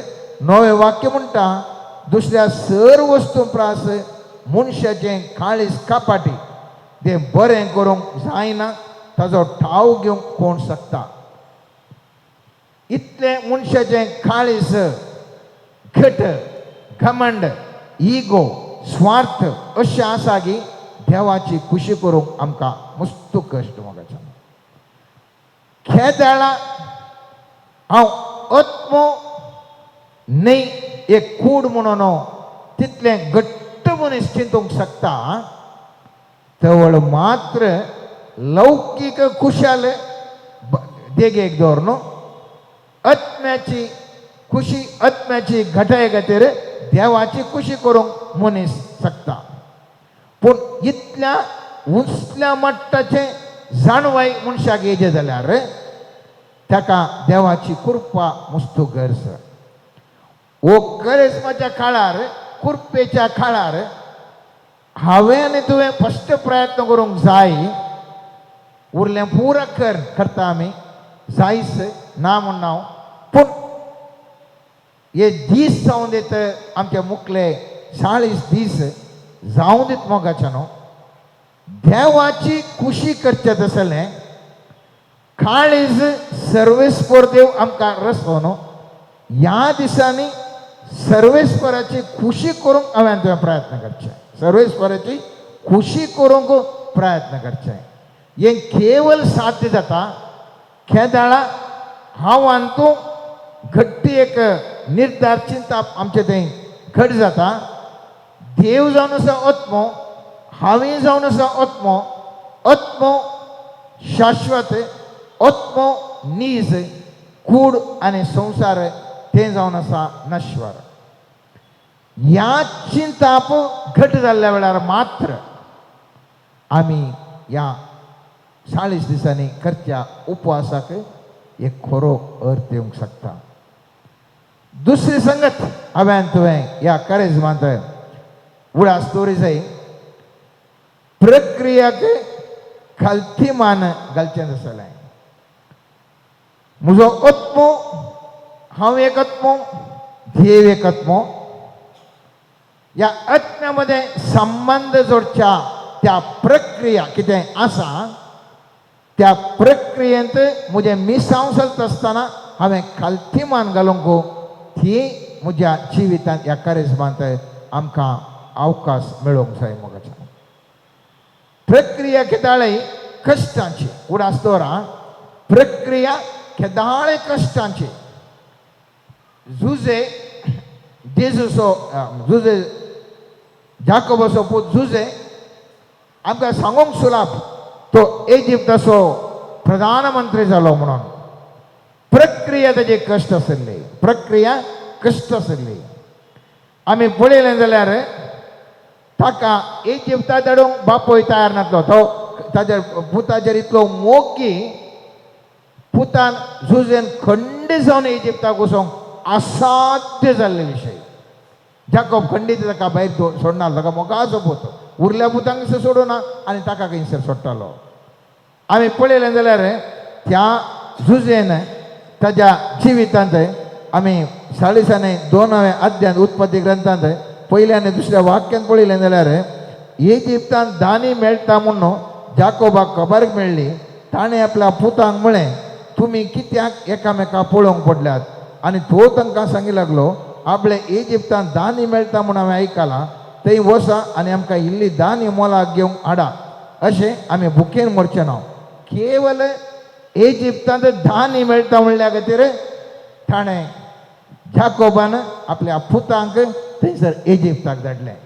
9वें वाक्य म्हणटा, दुसऱ्या सर वस्तू प्रास मनशाचें काळीज कापाटी, तें बरें करूंक जायना, ताजो ठाव घेवंक कोण शकता. इतलें मनशाचें काळीज घट, घमंड, इगो, स्वार्थ अशें आसा की देवाची खुशी करूंक आमकां मस्त कश्ट मोगाच्या. खेदाळा हांव आत्मो न्हय एक कूड म्हणून तितलें घट्ट मनीस चिंतूंक शकता, तवळ मात्र लौकीक खुशाल देगेक दवर न्हू आत्म्याची खुशी, आत्म्याची घटाये खातीर देवाची खुशी करूंक मनीस शकता. पूण इतल्या उंचल्या मट्टाचें जाणवाय मनशाक येयचें जाल्यार ताका देवाची कृपा मुस्तू गरज. वो करेस्माच्या काळार, कृपेच्या काळार हांवें आनी तुवें फस्ट प्रयत्न करूंक जाय. उरलें पुरा कर करता आमी जायच ना म्हण हांव, पूण हे दीस जावन दीत आमचे मुखले 40 दीस जावं दीत मोगाच्या न्हू, देवाची खुशी करचें तसलें काळीज सर्वेस्पर देव आमकां रस्तो न्हू. ह्या दिसांनी सर्वेस्पराची खुशी करूंक हांवें तुवें प्रयत्न करचे, सर्वेस्पराची खुशी करूंक प्रयत्न करचे. हें केवल साध्य जाता केदाळा हांव आनी तूं घट्टी एक निर्धार चिंताप आमचें थंय घट जाता. देव जावन आसा आत्मो, हांवें जावन आसा आत्मो, आत्मो शाश्वत, आत्मो नीज, कूड आनी संवसार तें जावन आसा नश्वर. ह्या चिंताप घट जाल्ल्या वेळार मात्र आमी ह्या 40 दिसांनी करच्या उपवासाक एक खरो अर्थ येवंक शकता. दुसरी संगत हांवें तुवें ह्या करेजमांत उडास दवरी जाय, प्रक्रियाक खालती मान घालचें आसलें. म्हजो आत्मो, हांव एक आत्मो, देव एक आत्मो, ह्या आत्म्या मदें संबंद जोडच्या त्या प्रक्रिया कितें आसा, त्या प्रक्रियेंत म्हजें मिसांव चलता आसतना हांवें खालती मान घालूंक ती म्हज्या जिवितांत ह्या करेजमांत आमकां अवकाश मेळोवंक जाय मोगाच्या. प्रक्रिया केदाळे कश्टांची, उडास दवरा, प्रक्रिया केदाळे कश्टांची. जुजे जेजूचो, जुजे जाकोबाचो पूत जुजे आमकां सांगूंक सुलाप, तो इजिप्ताचो प्रधानमंत्री जालो म्हणून. प्रक्रिया ताजी कश्ट आशिल्ली, प्रक्रिया कश्ट आशिल्ली. आमी पळयलें जाल्यार ताका इजिप्ता धाडूंक बापूय तयार नासलो. तो ताच्या पुताचेर इतलो मोग की पुतान जुजेन खंडीत जावन इजिप्ताक वचोंक असाध्य जाल्ले विशय. जाकोब खंडीत ताका भायर सोडना, ताका मोगाचो पूत, उरल्या पुतांक सोडूना आनी ताका खंयसर सोडटालो. आमी पळयलें जाल्यार त्या जुजेन ताज्या जिवितांत आमी 40आनी 2व्या अध्यायांत उत्पत्ती ग्रंथांत पयल्या आनी दुसऱ्या वाक्यान पळयलें जाल्यार इजिप्तांत दानी मेळटा म्हणून जाकोबाक खबर मेळ्ळी. ताणें आपल्या पुतांक म्हळें, तुमी कित्याक एकामेका पळोवंक पडल्यात? आनी तो तांकां सांगी लागलो, आपले इजिप्तांत दानी मेळटा म्हूण हांवें आयकलां, थंय वसा आनी आमकां इल्ली दानी मोलाक घेवंक हाडा, अशें आमी भुकेन मरचें ना. केवल इजिप्तांत धान्य मेळटा म्हणल्या खातीर ताणें जाकोबान आपल्या पुतांक थंयसर इजिप्ताक धाडलें.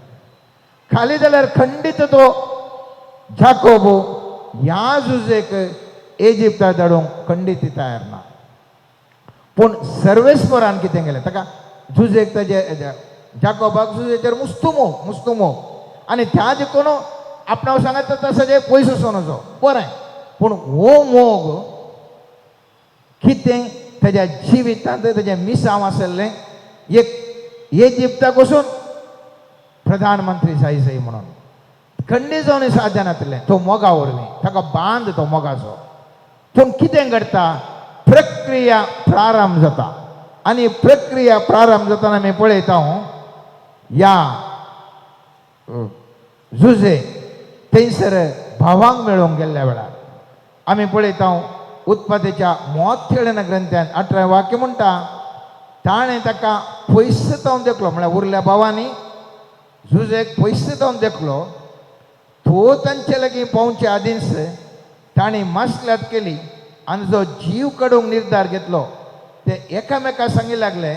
खाली जाल्यार खंडीत तो जाकोब ह्या जुजेक इजिप्ताक धाडूंक खंडीत तयार ना. पूण सर्वेस्परान कितें केलें, ताका जुजेक ताजे जाकोबाक जुजेचेर मुस्तू मोग, मुस्तू मोग, आनी त्या देखून आपणाक सांगता तसो पयस वचून वचो बरें. पूण हो मोग कितें ताज्या जिवितांत ताजें मिसांव आसलें, एक इजिप्ताक वचून प्रधानमंत्री जाय जाय म्हणून खंडीत जावन साध्य नासलें. तो मोगा वरवीं ताका बांद तो मोगाचो. पूण कितें घडटा, प्रक्रिया प्रारंभ जाता आनी प्रक्रिया प्रारंभ जातना आमी पळयता ह्या जुजे थंयसर भावांक मेळोवंक गेल्ल्या वेळार आमी पळयता उत्पत्तीच्या मोथेळेन ग्रंथान 18 वाक्य म्हणटा, ताणें ताका पयस जावन देखलो, म्हळ्यार उरल्या भावांनी जुजेक पयस जावन देखलो. तो तांचे लागीं पावचे आदींच तांणी मासल्यात केली आनी जो जीव काडूंक निर्धार घेतलो. ते एकामेका सांगी लागले,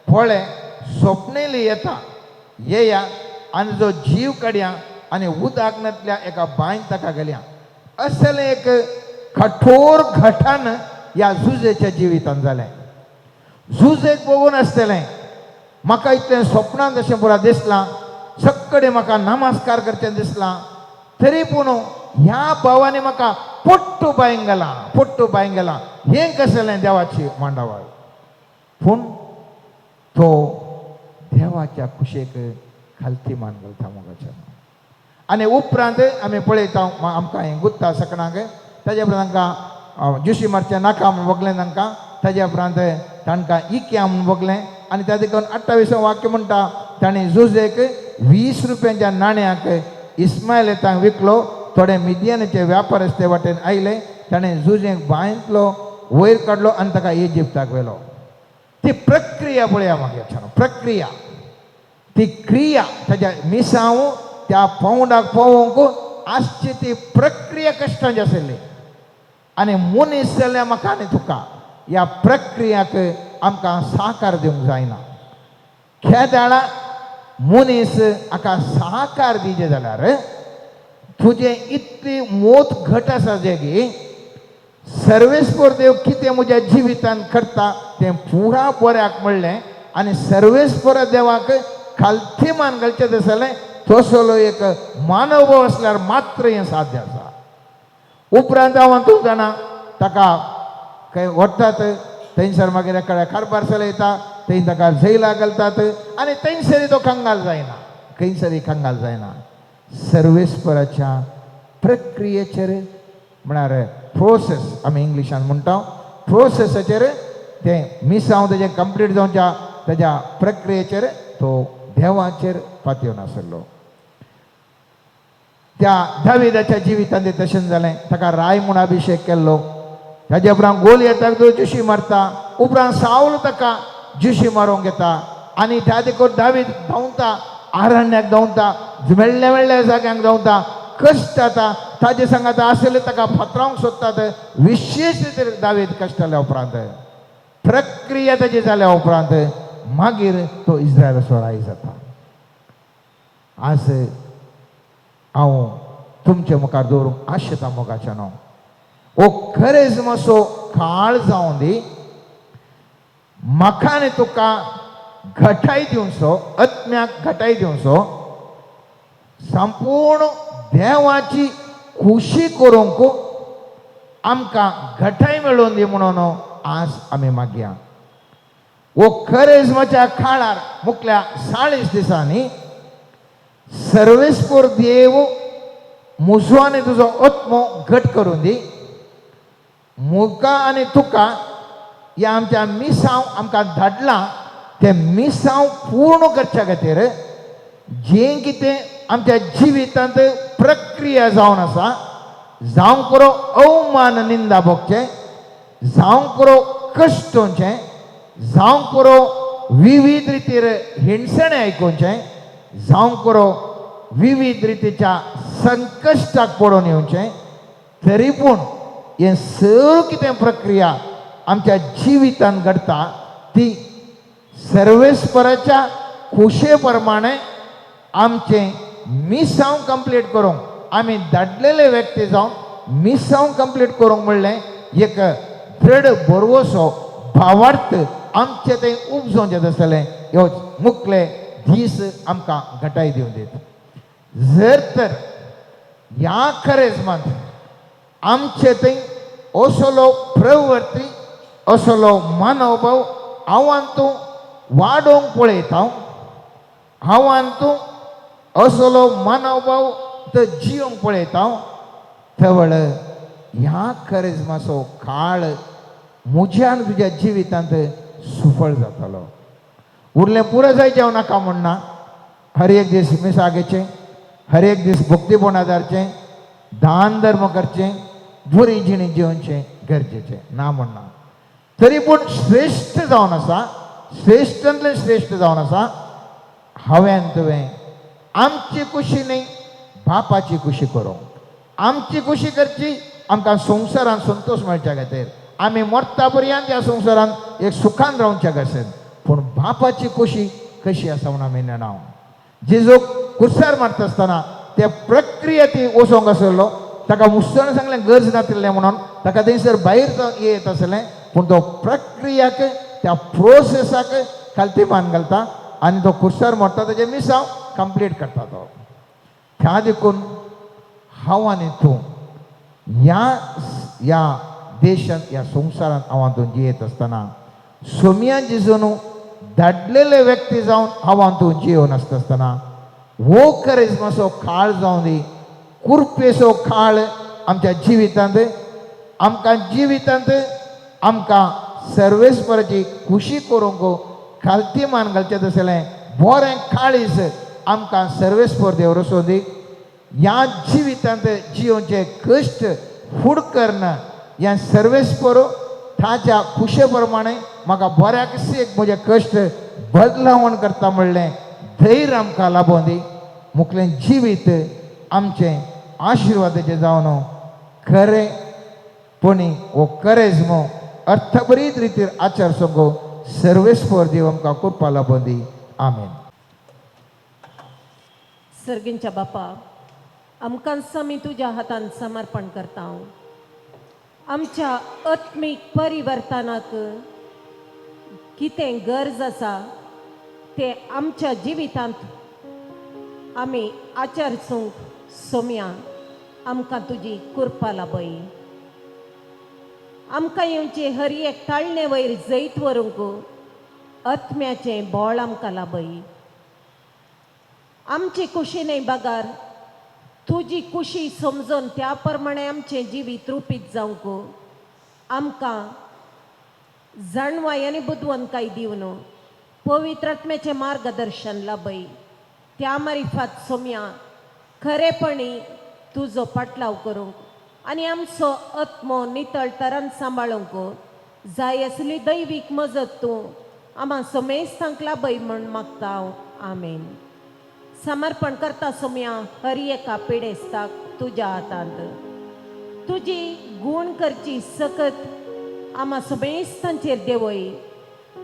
पळय सोपणेली येता, येया आनी जो जीव काडया आनी उदकांतल्या एका बांयन ताका घालया. असलें एक कठोर घटन ह्या जुजेच्या जिवितान जालें. जुजेक बघून आसतलें म्हाका इतलें स्वप्नान जशें पुरा दिसलां, सगळे म्हाका नमस्कार करचें दिसलां, तरी पूण ह्या भावांनी म्हाका पोट्टू बांयन घालां, पोट्टू बांयन घालां, हें कसलें देवाची मांडावळ. पूण तो देवाच्या कुशेक खालती मान घालता मोगाच्या. आनी उपरांत आमी पळयता आमकां हें गुत्ता सकणाक, ताज्या उपरांत तांकां ज्युशी मारचें नाका म्हूण भोगलें तांकां, ताज्या उपरांत तांकां इक्या म्हूण भोगलें. आनी त्या देखून 28 वाक्य म्हणटा, ताणें जुजेक 20 रुपयांच्या नाण्याक इस्मायलेतांक विकलो. थोडे मिदियानाचे व्यापार रस्ते वाटेन आयले, ताणें जुजेक बांयंतलो वयर काडलो आनी ताका इजिप्ताक व्हेलो. ती प्रक्रिया पळया मागीर, प्रक्रिया ती क्रिया ताज्या मिसांव त्या पावंडाक पावोवंक आसची ती प्रक्रिया कश्टांची आशिल्ली. आनी मनीस जाल्यार म्हाका आनी तुका ह्या प्रक्रियाक आमकां साकार दिवंक जायना. केदाळा मनीस हाका साकार दिजे जाल्यार तुजें इतली मोत घट आसा जे की सर्वेस्पर देव कितें म्हज्या जिवितान करता तें पुरा बऱ्याक म्हणलें आनी सर्वेस्पर देवाक खालती मान घालचें दिसलें, तसलो एक मानव आसल्यार मात्र हें साध्य आसा. उपरांत हांव तूं जाणा ताका खंय व्हरतात, थंयसर मागीर एका कारभार चलयता, थंय ताका झैला घालतात आनी थंयसर तो कंगाल जायना, खंयसर कंगाल जायना. सर्वेस्पराच्या प्रक्रियेचेर म्हळ्यार प्रोसेस आमी इंग्लिशान म्हणटा, प्रोसेसाचेर तें मिसांव तेजें कंप्लीट जावच्या तेज्या प्रक्रियेचेर तो देवाचेर पातयेवन आसलो. त्या दाविदाच्या जिवितांत तें तशें जालें. ताका राय म्हूण अभिशेक केल्लो, ताजे उपरांत गोलयताक तो ज्युशी मारता, उपरांत सावल ताका ज्युशी मारूंक येता आनी त्या देखून दावीद धांवता, आरण्याक धांवता, मेळ्ळ्या मेळ्ळ्या जाग्यांक धांवता, कश्ट जाता ताजे सांगाता आसले ताका फातरावंक सोदतात. विशेश रितीन दावीद कश्ट जाल्या उपरांत प्रक्रिया ताजी जाल्या उपरांत मागीर तो इस्रायलाचो राय जाता. आज हांव तुमचे मुखार दवरूंक आशेता मोगाच्या न्हू, हो खरेंच मातसो काळ जावन दी, म्हाका आनी तुका घटाय दिवचो, आत्म्याक घटाय दिवचो, संपूर्ण देवाची खुशी करूंक आमकां घटाय मेळोवन दी म्हणून आज आमी मागया. हो खरेजमाच्या काळार मुखल्या 40 दिसांनी सर्वेस्पर देव म्हजो आनी तुजो आत्मो घट करून दी. मुका आनी तुका ह्या आमच्या मिसांव आमकां धाडलां तें मिसांव पूर्ण करच्या खातीर जें कितें आमच्या जिवितांत प्रक्रिया जावन आसा, जावंक पुरो अवमान निंदा भोगचें, जावंक पुरो कश्ट वचचें, जावंक पुरो विविध रितीर हिणसणें आयकुचें, जावंक पुरो विविध रितीच्या संकश्टाक पडून येवचें, तरी पूण हें सगळं कितें प्रक्रिया आमच्या जिवितांत घडटा ती सर्वेस्पराच्या खुशे प्रमाणे आमचें मिसांव कंप्लीट करूंक आमी धाडलेले व्यक्ती जावन मिसांव कंप्लीट करूंक म्हणलें एक दृढ भरवसो भावार्थ आमचे थंय उपजोवन जाता आसतलें. ह्यो मुखले दीस आमकां घटाय दिवन दित. जर तर ह्या करेजमांत आमचे थंय असलो प्रवृत्ती असलो मानवभाव हांव तूं वाडोवंक पळयता, हांव तूं असलो मानवभाव तो जियोंक पळयता, तवळ ह्या करेजमाचो काळ म्हज्या आनी तुज्या जिवितांत सुफळ जातलो. उरलें पुरो जायचें हांव नाका म्हणना. हर एक दीस मिसाक घेचें, हर एक दीस भक्तीपण आदारचें, दान धर्म करचें, बरी जिणी जिवचें गरजेचें ना म्हणना. तरी पूण श्रेश्ठ जावन आसा, श्रेश्ठांतलें श्रेश्ठ जावन आसा हांवें तुवें आमची खुशी न्ही बापाची खुशी करूंक. आमची खुशी करची आमकां संवसारांत संतोश मेळच्या खातीर, आमी मरता पर्यंत ह्या संवसारांत एक सुखान रावच्या खातीर. पूण बापाची खुशी कशी आसा म्हूण आमी नेणा. जेजू कुर्सार मारता आसतना त्या प्रक्रिया ती वचोंक आसलो, ताका मुसळ सांगलें गरज नातिल्लें म्हणून ताका थंयसर भायर येत आसलें. पूण तो प्रक्रियाक त्या प्रोसेसाक खालती मान घालता आनी तो कुर्सार मोडटा, तेजें मिसांव कंप्लीट करता तो. त्या देखून हांव आनी तूं ह्या ह्या देशांत ह्या संवसारांत हांव तूं जियेत आसतना सोमया जेजून धाडलेले व्यक्ती जावन हांव तूं जियोवन आसता आसतना हो करेजमाचो काळ जावं दी, कुरपेचो काळ आमच्या जिवितांत, आमकां जिवितांत आमकां सर्वेस्पराची खुशी करूंक खालती मान घालचें तसलें बरें काळीज आमकां सर्वेस्पर देव रसोवन दी. ह्या जिवितांत जियोवचे कश्ट फूड कर्ण ह्या सर्वेस्पर ताच्या खुशे प्रमाणे म्हाका बऱ्याक एक म्हजे कश्ट बदलावण करता म्हणलें धैर्य आमकां लाबोवन दी. मुखलें जिवीत आमचें आशिर्वादाचें जावन खरें पणी हो करेजमो अर्थभरीत रितीर आचार संगो सर्वेस्पर देव आमकां कृपा लाबोवन दी. आमेन. सर्गींच्या बापा, आमकां आमी तुज्या हातान समर्पण करता. आमच्या आत्मीक परिवर्तनाक कितें गरज आसा तें आमच्या जिवितांत आमी आचरसूंक सोम्या आमकां तुजी कृपा लाबय. आमकां येवचे हर एक ताळणे वयर जैत व्हरूंक आत्म्याचें बोळ आमकां लाबय. आमची कुशी न्हय बगार तुजी कुशी समजून त्या प्रमाणे आमचें जिवीत रुपीत जावंक आमकां जाणवाय आनी बुदवंतकाय दिवन पवित्र आत्म्याचें मार्गदर्शन लाबय. त्या मारिफात सोम्या खरेपणी तुजो पाटलाव करूंक आनी आमचो आत्मो नितळ तरान सांबाळूंक जाय आसली दैवीक मजत तूं आमा समेस्तांक लाबय म्हूण मागता हांव. आमेन. समर्पण करता सोम्या हर एका पिडेस्ताक तुज्या हातांत. तुजी गूण करची सकत आमा समेस्तांचेर देवय.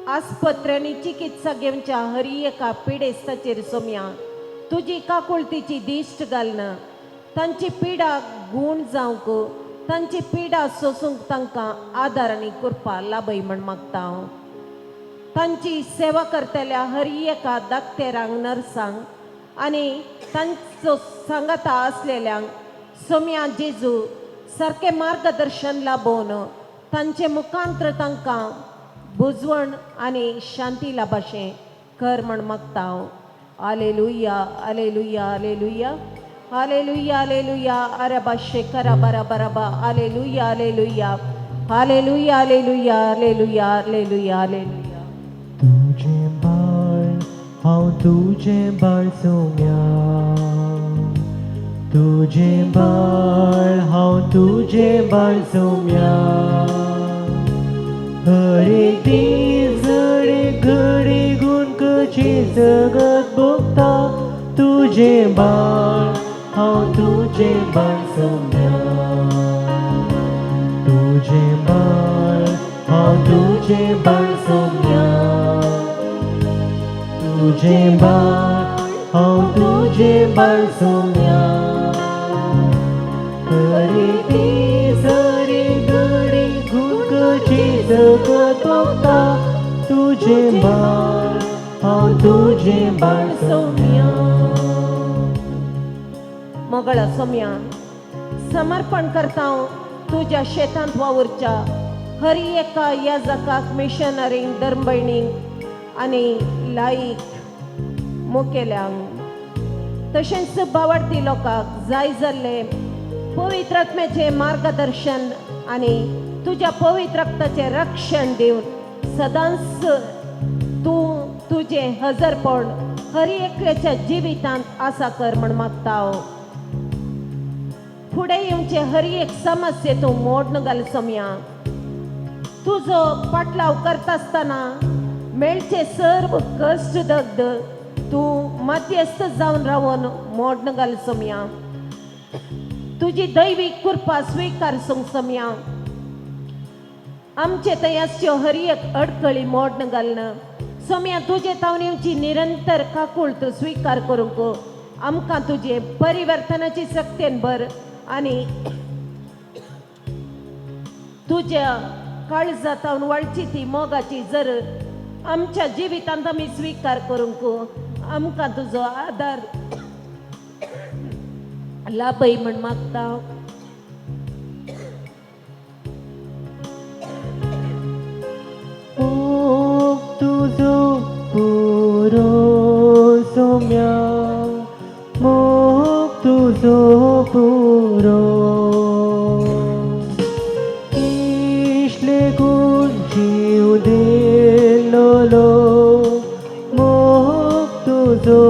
आस्पत्र्यांनी चिकित्सा घेवच्या हर एका पिडेस्ताचेर सोम्या तुजी काकुळतीची दिश्ट घालना तांची पिडा गूण जावंक, तांची पिडा सोसूंक तांकां आदार आनी कृपा लाबय म्हण मागता हांव. तांची सेवा करतल्या हर एका दाक्तेरांक, नर्सांक आनी तांचो सांगाता आसलेल्यांक सोम्या जेजू सारकें मार्गदर्शन लाबोवन तांचे मुखांत्र तांकां बुजवण आनी शांती लाभाशें कर म्हण मागता हांव. Alleluia, alleluia, alleluia, alleluia, alleluia. अरबा शेकरा बरा बराबा. Alleluia, alleluia, alleluia, alleluia, alleluia, alleluia, alleluia. तुझें बाळ हांव, तुझें बाळ सोम्या, तुझें बाळ हांव, तुझें बाळ सोम्या. हर एक दीस हर एक घडी गुण कशी जगत भोगता. तुझें बाळ हांव, तुझें बाळ सोम्या, तुझें बाळ हांव, तुझें बाळ सोम्या, तुझें बाळ हांव, तुझें बाळ सोम्या. हर एक जगत भोगता तुजें बाळ हांव तुजें बाळ सोम्या मोगळा सोम्या समर्पण करता तुज्या शेतांत वावुरच्या हर एका याजकाक मिशनरींक धर्मभयणींक आनी लायक मुखेल्यांक तशेंच बावडती लोकांक जाय जाल्ले पवित्र आत्म्याचें मार्गदर्शन आनी तुज्या पवित्र रक्ताचें रक्षण दिवन सदांच तूं तुजें हजरपण हर एकल्याच्या जिवितांत आसा कर म्हण मागता हांव. फुडें येवचे हर एक समस्ये तूं मोडन घाल सोम्या तुजो पाटलाव करता आसतना मेळचे सर्व कश्ट दग्ध तूं मध्यस्थ जावन रावन मोडन घाल सोम्या तुजी दैवीक कृपा स्विकार सोम्या आमचे थंय आसच्यो हर एक अडकळी मोडन घालना सोम्या तुजे तावन येवची निरंतर काकूळ तूं स्विकार करूंक आमकां तुजे परिवर्तनाची शक्तेन भर आनी तुज्या काळजातावन वळची ती मोगाची जर आमच्या जिवितांत आमी स्विकार करूंक आमकां तुजो आदार लाभय म्हण मागता. मोग तुजो पुरो सोम्या मोग तुजो पुरो इश्ले गुण जीव दिलोलो मोग तुजो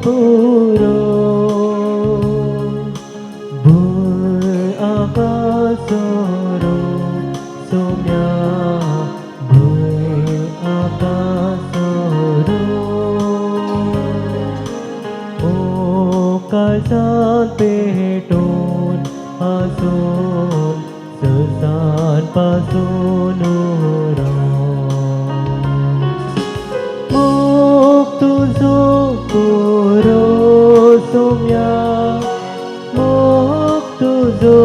पुरो भूंय आकासरो सोम्या भूंय आकासरो ओ काळजांत पेटोवन आसून ससान पासून मोग तुजो पुरो सोम्या मोग तुजो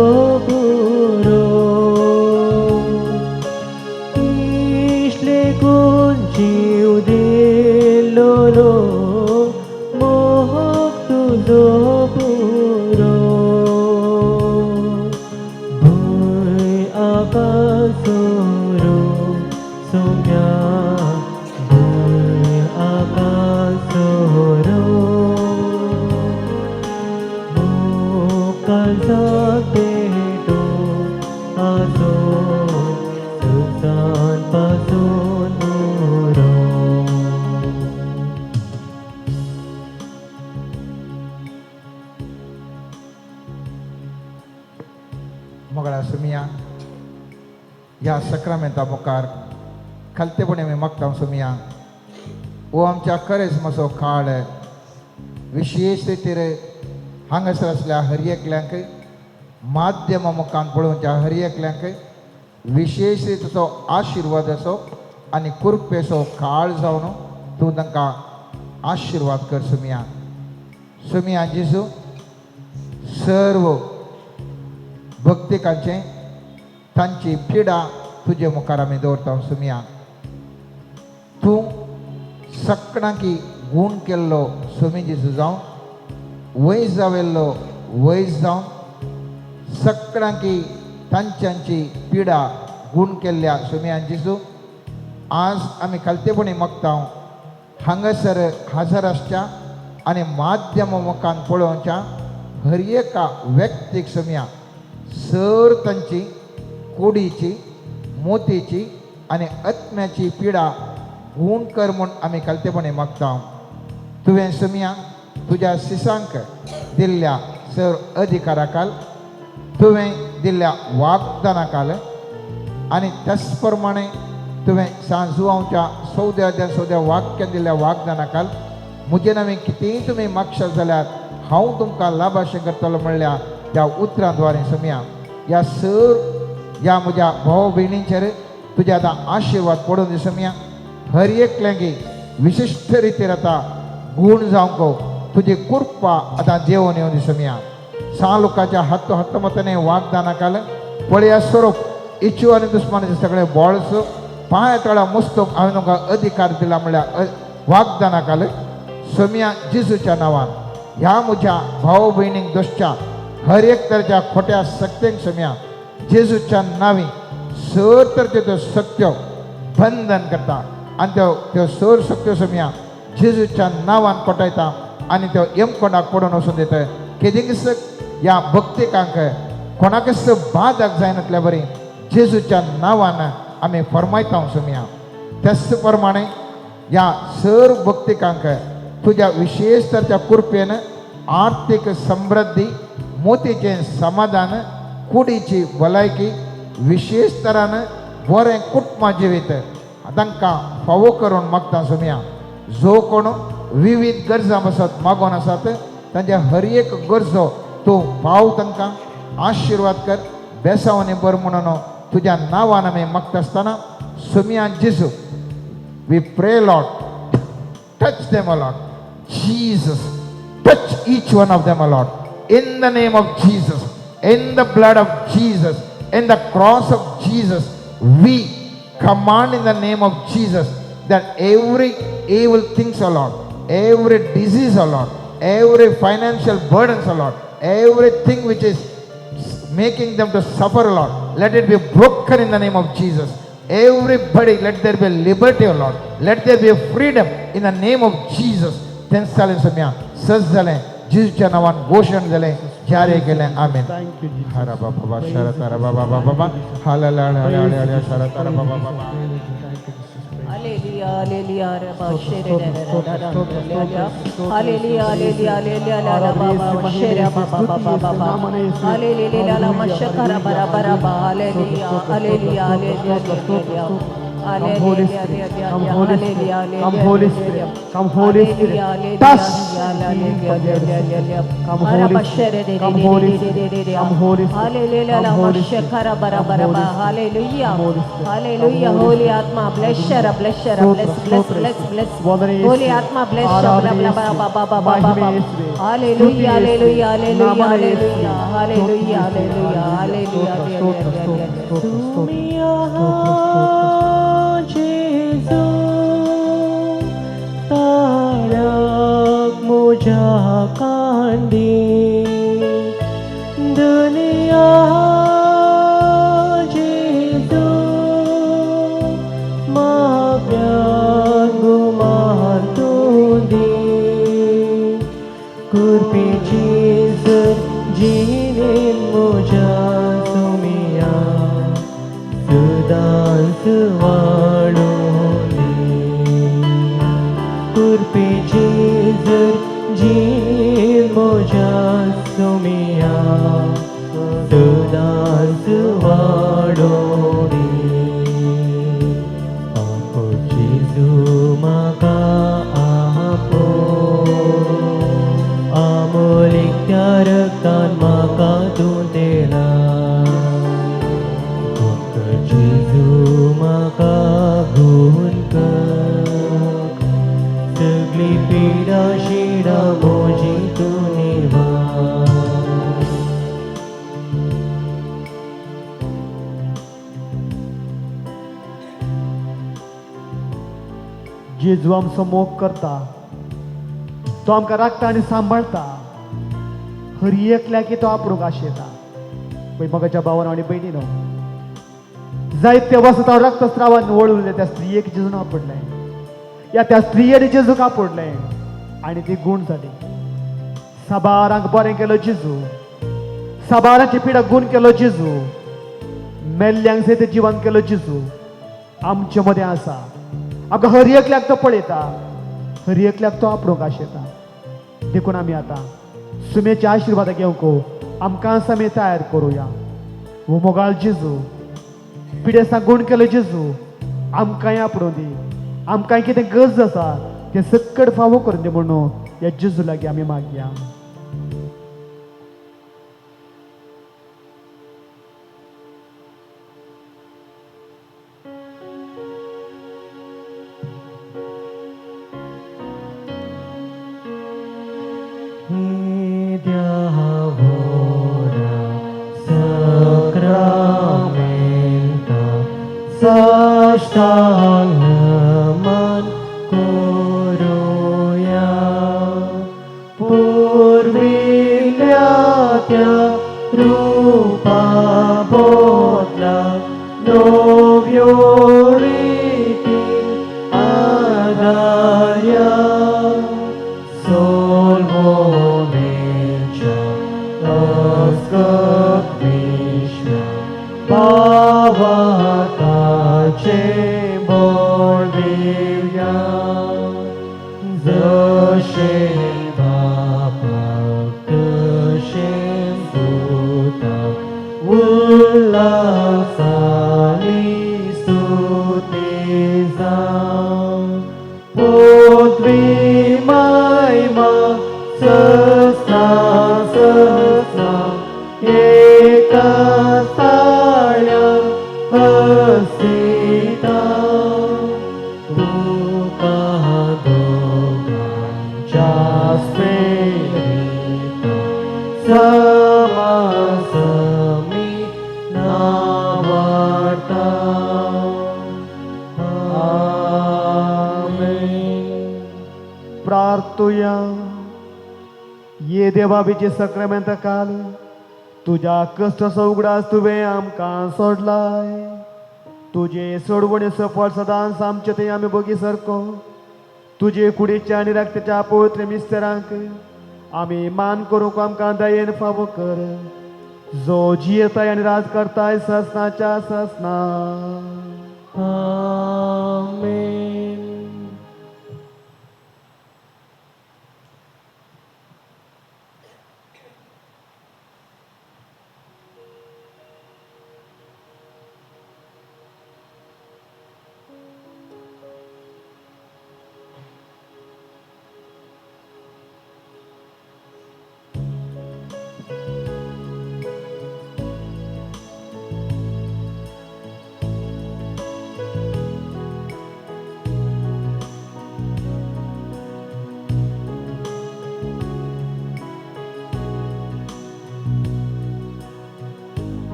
पुरो इश्ले गुण जीव दिलोलो मोग तुजो पुरो भूंय आकासरो सोम्या भूंय आकासरो मोग काळजांत पेटोवन आसून सुसान पासून उरो. मोगळा सुमिया ह्या सक्रामेंता मुखार खालतेपणी आमी मागता सुमिया हो आमच्या करेजमाचो काळ विशेश रितीर हांगासर आसल्या हर एकल्यांक माध्यमा मुखान पळोवच्या हर एकल्यांक विशेश रितीचो आशिर्वादाचो आनी कृपेचो काळ जावन तूं तांकां आशिर्वाद कर सुमिया. सुमिया जेजू सर्व भक्तिकांचे तांची पिडा तुजे मुखार आमी दवरता सुमिया. तूं सकणाकी गूण केल्लो सुमी जेजू जावन वैज जावेल्लो वैज जावन सकणाकी तांच्यांची पिडा गूण केल्ल्या सुमियान जेजू आज आमी खालतेपणी मागता हांगासर हजर आसच्या आनी माध्यमा मुखान पळोवच्या हर एका व्यक्तीक सुमिया सर तांची कुडीची मोतीची आनी आत्म्याची पिडा गूण कर म्हूण आमी खालतेपणी मागता. तुवें सुमिया तुज्या सिसांक दिल्ल्या सर अधिकाराकाल तुवें दिल्ल्या वागदानाकाल आनी त्याच प्रमाणे तुवें सांजुआंवच्या सौद्या सौद्या वाक्यान दिल्ल्या वागदानाकाल म्हजे नवें कितेंय तुमी मागशात जाल्यार हांव तुमकां लाभाशें करतलो म्हणल्यार त्या उतरां द्वारे सुमिया ह्या सर ह्या म्हज्या भाव भयणींचेर तुज्या आतां आशिर्वाद पडून दी सुमिया. हर एकल्यांकी विशिश्ट रितीर आतां गूण जावंक तुजी कृपा आतां देवून येवन दी सुमिया. सा लोकांच्या हात हातमताने वागदानाकाल पळया स्वरूप इच्छू आनी दुस्मानाचे सगळे बॉळस पांय तळा मुस्तूंक हांवें तुमकां अधिकार दिला म्हणल्यार वागदाना काल सोम्या जेजूच्या नांवान ह्या म्हज्या भाव भयणींक दोशच्या हर एक तरेच्या खोट्या शक्तेंक सोम्या जेजूच्या नांवी सर तरच्यो त्यो शक्त्यो बंधन करता आनी त्यो त्यो सर शक्त्यो सोम्या जेजूच्या नांवान कोटायता आनी त्यो यमकोंडाक पडून वचून दिता. केदींच ह्या भक्तिकांक कोणाकच बाधक जायनातल्या बरी जेजूच्या नांवान आमी फरमायता सोम्या. त्याच प्रमाणे ह्या सर्व भक्तिकांक तुज्या विशेष तरच्या कृपेन आर्थीक समृद्धी, मोतीचें समाधान, कुडीची भलायकी, विशेष तरान बरें कुटुंब जिवीत तांकां फावो करून मागता सोम्या. जो कोण विविध गरजां पासत मागोन आसात तांच्या हर एक गरजो तूं पाव, तांकां आशिर्वाद कर, बेसावनी बर म्हणून तुज्या नांवान आमी मागता आसतना सोम्या जेजू, we pray Lord, touch them, O Lord. Jesus, touch each one of them, O Lord. In the name of Jesus, in the blood of Jesus, in the cross of Jesus, we command in the name of Jesus that every evil things, O Lord, every disease, O Lord, every financial burdens, O Lord, everything which is making them to suffer, O Lord, let it be broken in the name of Jesus. Everybody, let there be liberty, O Lord. Let there be freedom in the name of Jesus. तेंच जालें सोम्या, सज जालें, जेजूच्या नांवान घोशण जालें, जारी केलें. आमेन. Thank you Jesus. हरा बाबा शरा तारा बाबा बाबा हाला ला ला ला ला शरा तारा बाबा बाबा. Hallelujah, hallelujah, Rabba, Shere, da, da, da, da, da, hallelujah, hallelujah, hallelujah, Rabba, Shere, ba, ba, ba, ba, ba, ba. Hallelujah, Lama, Shakara, bara, bara, ba. Hallelujah, hallelujah, hallelujah, hallelujah. Come Holy Spirit, come Holy Spirit, come Holy Spirit, come Holy Spirit, touch. Come Holy Spirit, come Holy Spirit, come Holy Spirit, Hallelujah, come Lama, Holy Spirit, Shakara, bara, come bara, Holy ba. Spirit, Hallelujah, come Holy Spirit, Hallelujah, come Holy Holy Spirit. Atma, bless Shara, bless Shara, ಸ್ತೋತ್ರ, bless, bless, ಸ್ತೋತ್ರ bless, ಯೇಸುವೆ. bless. ವಂದನೆ Holy ಯೇಸುವೆ. Atma, bless ಆರಾಧನೆ Shara, blah, blah, ಯೇಸುವೆ. blah, blah, blah, blah, ಮಹಿಮೆ blah. ಯೇಸುವೆ. Hallelujah, ಸ್ತುತಿ ಯೇಸುವೆ. hallelujah, hallelujah, ನಾಮನ ಯೇಸುವೆ. hallelujah, hallelujah, ಸ್ತೋತ್ರ ಯೇಸುವೆ. hallelujah, ಸ್ತೋತ್ರ, hallelujah, ಸ್ತೋತ್ರ, hallelujah. ಸ್ತೋತ್ರ, ಸ್ತೋತ್ರ, तुमी जेजू ताळ्याक म्हज्या कांडी दुनिया जेजू माप्यान गुमान तूं दी कृपेची जर जिणेन म्हज्या सुमिया सदांच वाडूं दी कृपेची जर जिणेन म्हज्या सुमिया सदांच वाडूं दी आपो जेजू म्हाका आपो आमोलीक त्या रक्तान म्हाका तूं दिला जेजू म्हाका गुण कर सगळी पिडा शिडा म्हजी तूं निवार. जेजू आमचो मोग करता, तो आमकां राखता आनी सांबाळटा. हर एकल्याक तो आपणूक आशेता. पळय मोगाच्या भावान आनी भयणीनो, जायते वर्सां रक्तस्रावान वळुल्ले त्या स्त्रियेक जेजून आपडलें, या त्या स्त्रियेन जेजूक आपडलें आनी ती गूण जाली. साबारांक बरें केलो जेजू, साबारांची पिडा गूण केलो जेजू, मेल्ल्यांक सयत जिवन केलो जेजू. आमचे मदें आसा. आमकां हर एकल्याक तो पळयता, हर एकल्याक तो आपणूक आशेता. देखून आमी आतां सुमेच्या आशिर्वादा घेवंक आमकां आमी तयार करुया. हो मोगाळ जेजू, पिडेस्तांक गूण केलो जेजू, आमकांय आपणूं दी. आमकांय कितें गरज आसा तें सक्कड फावो करून दी म्हणून ह्या जेजू लागीं आमी मागया. Diavora sacramenta, क्रिस्ताक नमन करुया. पुर्विल्ल्या त्या रुपा बदला नव्यो रिती आदाया, सोलवणेच्या अस्कत विश्व्या भावाताचे बळ दिवया. जशें बापाक तशें पुताक उल्हासानी स्तुती जावं. पृथ्वी महिमा ससना ससना एका ताळ्या हसिता. तुका दोगांच्या स्पिरिता समासमी नावाडता. आमेन. प्रार्थुया. ये देवा, बिचे सक्रामेंता काल तुज्या कश्टाचो उगडास तुवें आमकां सोडलाय. तुजे सोडवणे सफळ सदांच आमचे थंय आमी बगी सारको तुजे कुडीच्या आनी रक्ताच्या पवित्र मिस्तरांक आमी मान करूंक आमकां दयेन फावो कर, जो जियेताय आनी राज करताय ससनाच्या ससना. आमेन.